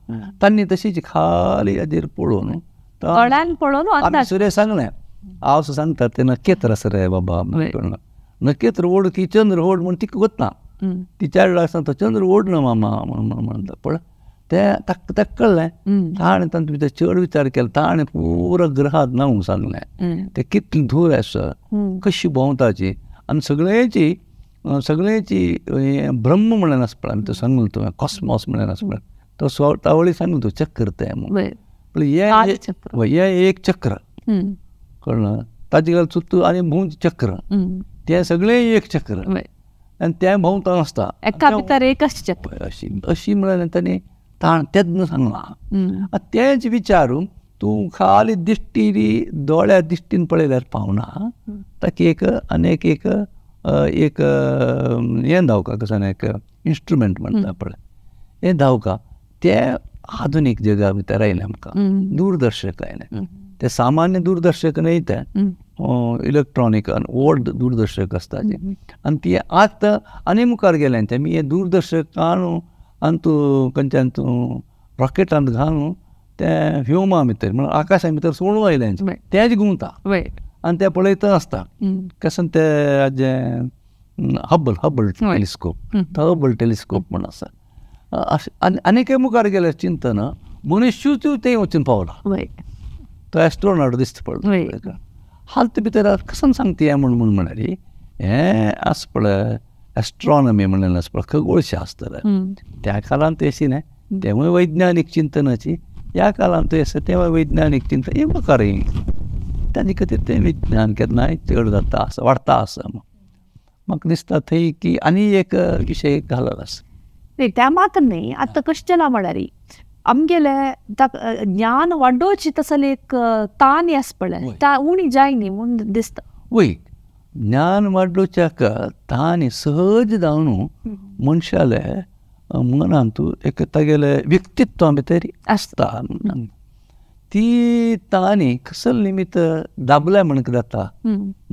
तांणी तशीच खाली हाजेर पळोवन पळोवन सुर्य सांगलें हांव सांगता तें नखेत्र आसा रे बाबा, नखेत्र ओड की चंद्र ओड म्हूण तिका वतना ती 4 वेळार सांगता चंद्र ओड ना मामा म्हणून म्हणटा. पळय तें ताका कळ्ळें. ताणें तातूंत भितर चड विचार केलो. ताणें पुरो ग्रहात नांव सांगलें, ते कितली धूर आसा, कशी भोंवताची आनी सगळ्यांची सगळ्यांची ब्रह्म म्हणल्यार आसा पळय, आमी तो सांगलो तुवें कॉस्मॉस म्हणल्यार आसा पळय, तो स्वतावळी सांगलो तूं चक्र तें म्हूण. पळय हें एक चक्र कळ्ळें, ताजे घाल सुत्तू आनी भोंवचें चक्र तें सगळें एक चक्र आनी तें भोंवता आसता एका भितर एकच चक्र अशी अशी म्हळ्यार ताणें ताण तेन्ना सांगलां. तेंच विचारून तूं खाली दिश्टी दोळ्या दिश्टीन पळयल्यार पावना, ताका एक आनी एक एक एक हें धांवका कसो एक इन्स्ट्रुमेंट म्हणटा पळय हें धांवका. तें आधुनीक जगा भितर आयलें आमकां दूरदर्शक आयलें. तें सामान्य दूरदर्शक न्हय, तें इलेक्ट्रॉनीक आनी व्हड दूरदर्शक आसता तें. आनी ती आतां आनी मुखार गेलें तें मी हें दूरदर्शक हाडून आनी तूं खंयच्यान तूं रॉकेटांत घालून तें व्योमा भितर म्हणल्यार आकाशा भितर सोडून आयलें तेंच घुंवता आनी तें पळयता आसता. कशें तें जें Hubble Hubble telescope, Hubble telescope म्हूण आसा. अशें आनी मुखार गेलें चिंतन मनुष्यूच तें वचून पावला, तो एस्ट्रोनॉट दिसता पळय. हालत भितर कशें सांगता हें म्हूण म्हूण म्हळ्यार हें आसा पळय एस्ट्रॉनॉमी म्हणलें आसा पळय खगोळशास्त्र. त्या काळांत तशें न्हय, तेंवूय वैज्ञानीक चिंतनाची, ह्या काळांत आसा तेंवूय वैज्ञानीक चिंतन हें मुखार ताजे खातीर तें विज्ञान केन्नाय चड जाता आसा वाडटा आसा. म्हाका दिसता थंय की आनी एक विशय घालप आसा. त्या मात्र न्हय, आतां कशें जालां म्हळ्यार आमगेलें ज्ञान वाडोवची तसले एक तान आसा पळय, ता उणी जायनी म्हूण दिसता. वय ज्ञान वाडोवच्याक तान सहज जावन मनशाले मनांत एक तागेलें व्यक्तित्वा भितर आसता. ती तांणी कसले निमित्त दाबल्या म्हण जाता,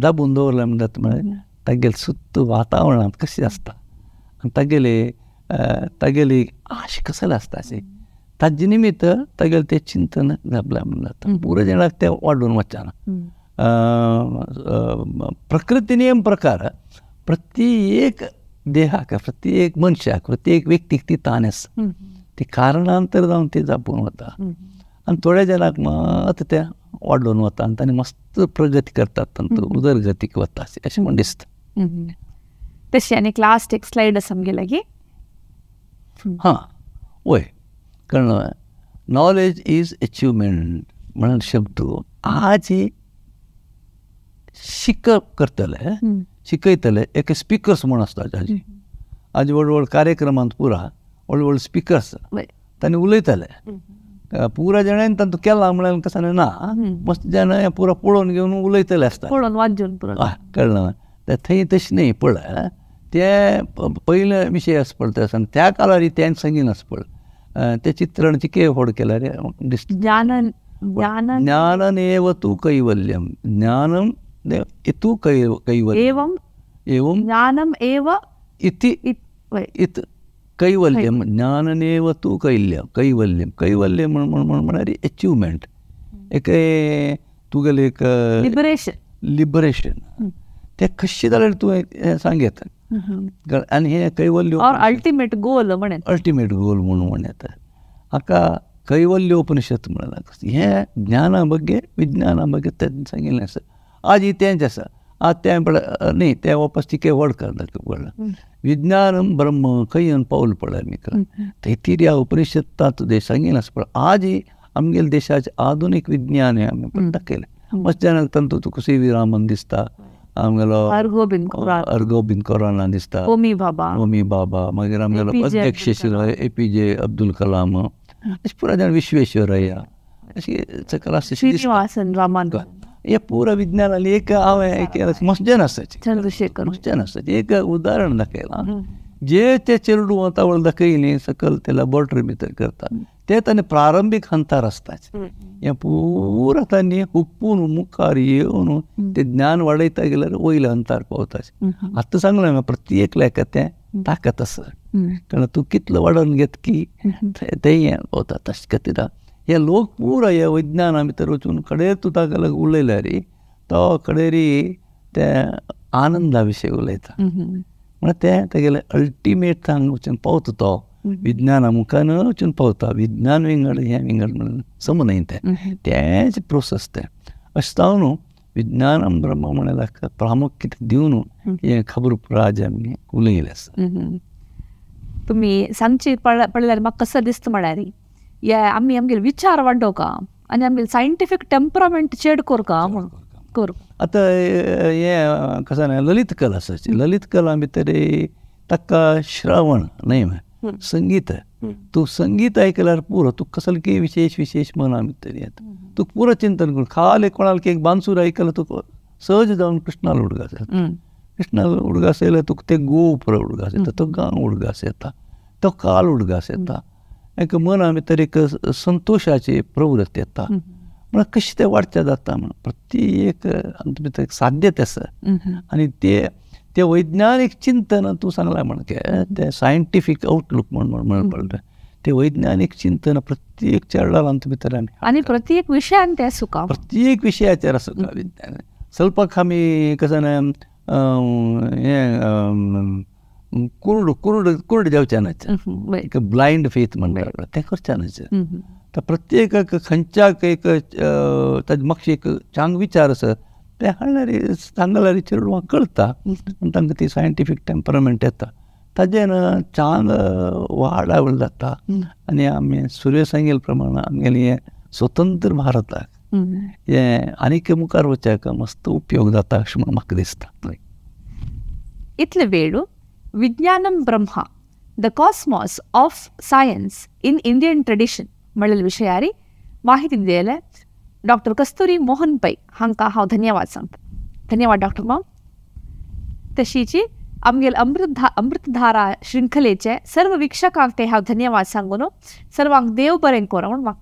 दाबून दवरल्या म्हण जाता, म्हळ्यार तागेलें सुत्त वातावरणांत कशें आसता आनी तागेले तागेली आश कसले आसता अशी ताजे निमित्त तागेलें तें चिंतन दाबल्या म्हण जाता. पुरो जाणाक तें वाडून वचना. प्रकृती नियम प्रकार प्रत्येक देहाक, प्रत्येक मनशाक, प्रत्येक व्यक्तीक ती तान आसा. ती कारणांतर जावन ती जापून वता आनी थोड्या जाणांक मात तें वाडोवन वता आनी तांणी मस्त प्रगती करतात, तांचो उदरगतीक वता अशें म्हूण दिसता. तशें आनी एक लास्ट एक स्लायड आसा आमगे लागीं. हां वय, कारण नॉलेज is achievement म्हणून शब्द आज शिकप करतले शिकयतले एक स्पिकर्स म्हूण आसता. आज आज व्हड व्हड कार्यक्रमांत पुरा व्हड व्हड स्पिकर्स तांणी उलयताले पुरा जाणांनी तांतूं केलां म्हळ्यार कशें ना, मस्त जाणां पुरा पळोवन घेवन उलयतले आसता, पळोवन वाचून कळ्ळें. थंय तशें न्ही, पळय ते पयले विशय आसा पळय ते त्या काळार तें सांगीन आसा पळय तें चित्रण चिके व्हड केल्यार दिसता. ज्ञानमेव तूं कैवल्यम, ज्ञानम तूं कैवल्यम, एवं ज्ञानम एव इति इत कैवल्यम, ज्ञानमेव तूं कैल्यम कैवल्यम. कैवल्यम म्हण म्हळ्यार एचिवमेंट, एक तुगेलें एक लिबरेशन, लिबरेशन तें कशें जाल्यार तुवें सांगयता. आनी हें कैवल्य अल्टिमेट गोल म्हण, अल्टिमेट गोल म्हणून म्हण येता. हाका कैवल्योपनिषद म्हणलां. हें ज्ञाना ಬಗ್ಗೆ विज्ञाना ಬಗ್ಗೆ तें सांगिल्लें आसा. आज तेंच आसा, आज तें पळय न्ही तें वापस तिके व्हड करता पळय विज्ञानम ब्रह्म खंय पावल पळय आमी तैतिरीय उपनिषदांत सांगिल्लें आसा. पळय आज आमगेले देशाचें आधुनीक विज्ञान हें आमी पण दाखयलें. मस्त जाणांक तांतूं तुका सी व्ही रामन दिसता, आमगेलो हरगोबिंद खुराना दिसता, होमी बाबा, होमी बाबा, मागीर आमगेलो अध्यक्ष APJ Abdul Kalam, अशें पुरा जाण विश्वेश्वरय्या, अशें सकल आसा श्रीनिवासन रामान, हे पुरा विज्ञानान एक हांवें एक मस्त जाण आसाचे, चंद्रशेखर मस्त जाण आसाचे एक उदाहरण दाखयलां. जे ते चेरडूं आतां वळ दाखयली सकल ते लॅबोरेटरी भितर करता ते तांणी प्रारंभीक हंतार आसता. हें पुरा तांणी हुपून मुखार येवन ते ज्ञान वाडयता गेल्यार वयल्या हंतार पावता. आतां सांगलें हांवें प्रत्येक लेखा तें ताकत आसा, कारण तूं कितलो वाडोवन घेत की तें हें पावता. तशें खातीर हे लोक पुरा ह्या विज्ञाना भितर वचून कडेर तूं ताका लागून उलयल्यार तो कडेरी ते आनंदा विशय उलयता. म्हळ्यार तें तेगेलें अल्टिमेट हांगा वचून पावता, तो विज्ञाना मुखार वचून पावता. विज्ञान विंगड हें विंगड म्हणून सम न्हय तें, तेंच प्रोसेस तें. अशें जावन विज्ञान ब्रह्म म्हणल्यार प्रामुख्य दिवन हें खबर आज आमी उलयलें आसा. तुमी सांगची पळयल्यार म्हाका कसो दिसता म्हळ्यार हे आमी आमगेले विचार वाडोवका आनी आमगेले सायंटिफीक टेम्परामेंट चेड करका म्हणून करूं. आतां हें कशें न्हय ललित कला आसा, ललित कला भितर ताका श्रवण न्हय संगीत, तूं संगीत आयकल्यार पुरो तुका कसले की विशेश विशेश मना भितर येता, तुका पुरो चिंतन करून खाली कोणाक एक बांसूर आयकल्यार तुका सहज जावन कृष्णालो उडगास येता. कृष्णालो उडगास येयल्यार तुका ते गोपुर उडगास येता, तो गांव उडगास येता, तो काल उडगास येता, एक मना भितर एक संतोशाची प्रवृत्ती येता. म्हळ्यार कशें तें वाडचें जाता म्हण प्रत्येक आमचे भितर एक साध्यता आसा. आनी ते ते वैज्ञानीक चिंतन तूं सांगलां म्हण तें सायंटिफीक आउटलूक म्हण म्हण पडलें ते वैज्ञानीक चिंतन प्रत्येक चेडवान आमचे भितर आमी आनी प्रत्येक विशयान तें सुका, प्रत्येक विशयाचेर आसा विज्ञान. स्वल्पाक आमी कशें न्हय हें कुर्ड कुर्ड कुर्ड जावचें ना, एक ब्लायंड फेथ म्हणटा तें करचें ना. तर प्रत्येकाक खंयच्याक एक ताजे मातशें एक चांग विचार आसा तें हाडल्यार सांगल्यार चेडवांक कळटा आनी तांकां ती सायंटिफीक टेम्परामेंट येता. ताजें चांग वाडावळ जाता आनी आमी सुर्य सांगिल्ले प्रमाण आमगेलें हें स्वतंत्र भारताक हें आनीक मुखार वचपाक मस्त उपयोग जाता अशें म्हूण म्हाका दिसता. इतले वेळ विज्ञानम Brahma the cosmos of science in Indian tradition म्हणलेले विशयारी माहिती दिले डॉक्टर कस्तुरी मोहन पै हांकां हांव धन्यवाद सांगता. धन्यवाद डॉक्टर माम. तशीची आमगेले अमृतधारा शृंखलेचे सर्व वीक्षकांक ते हांव धन्यवाद सांगून सर्वांक देव बरें करूं म्हूण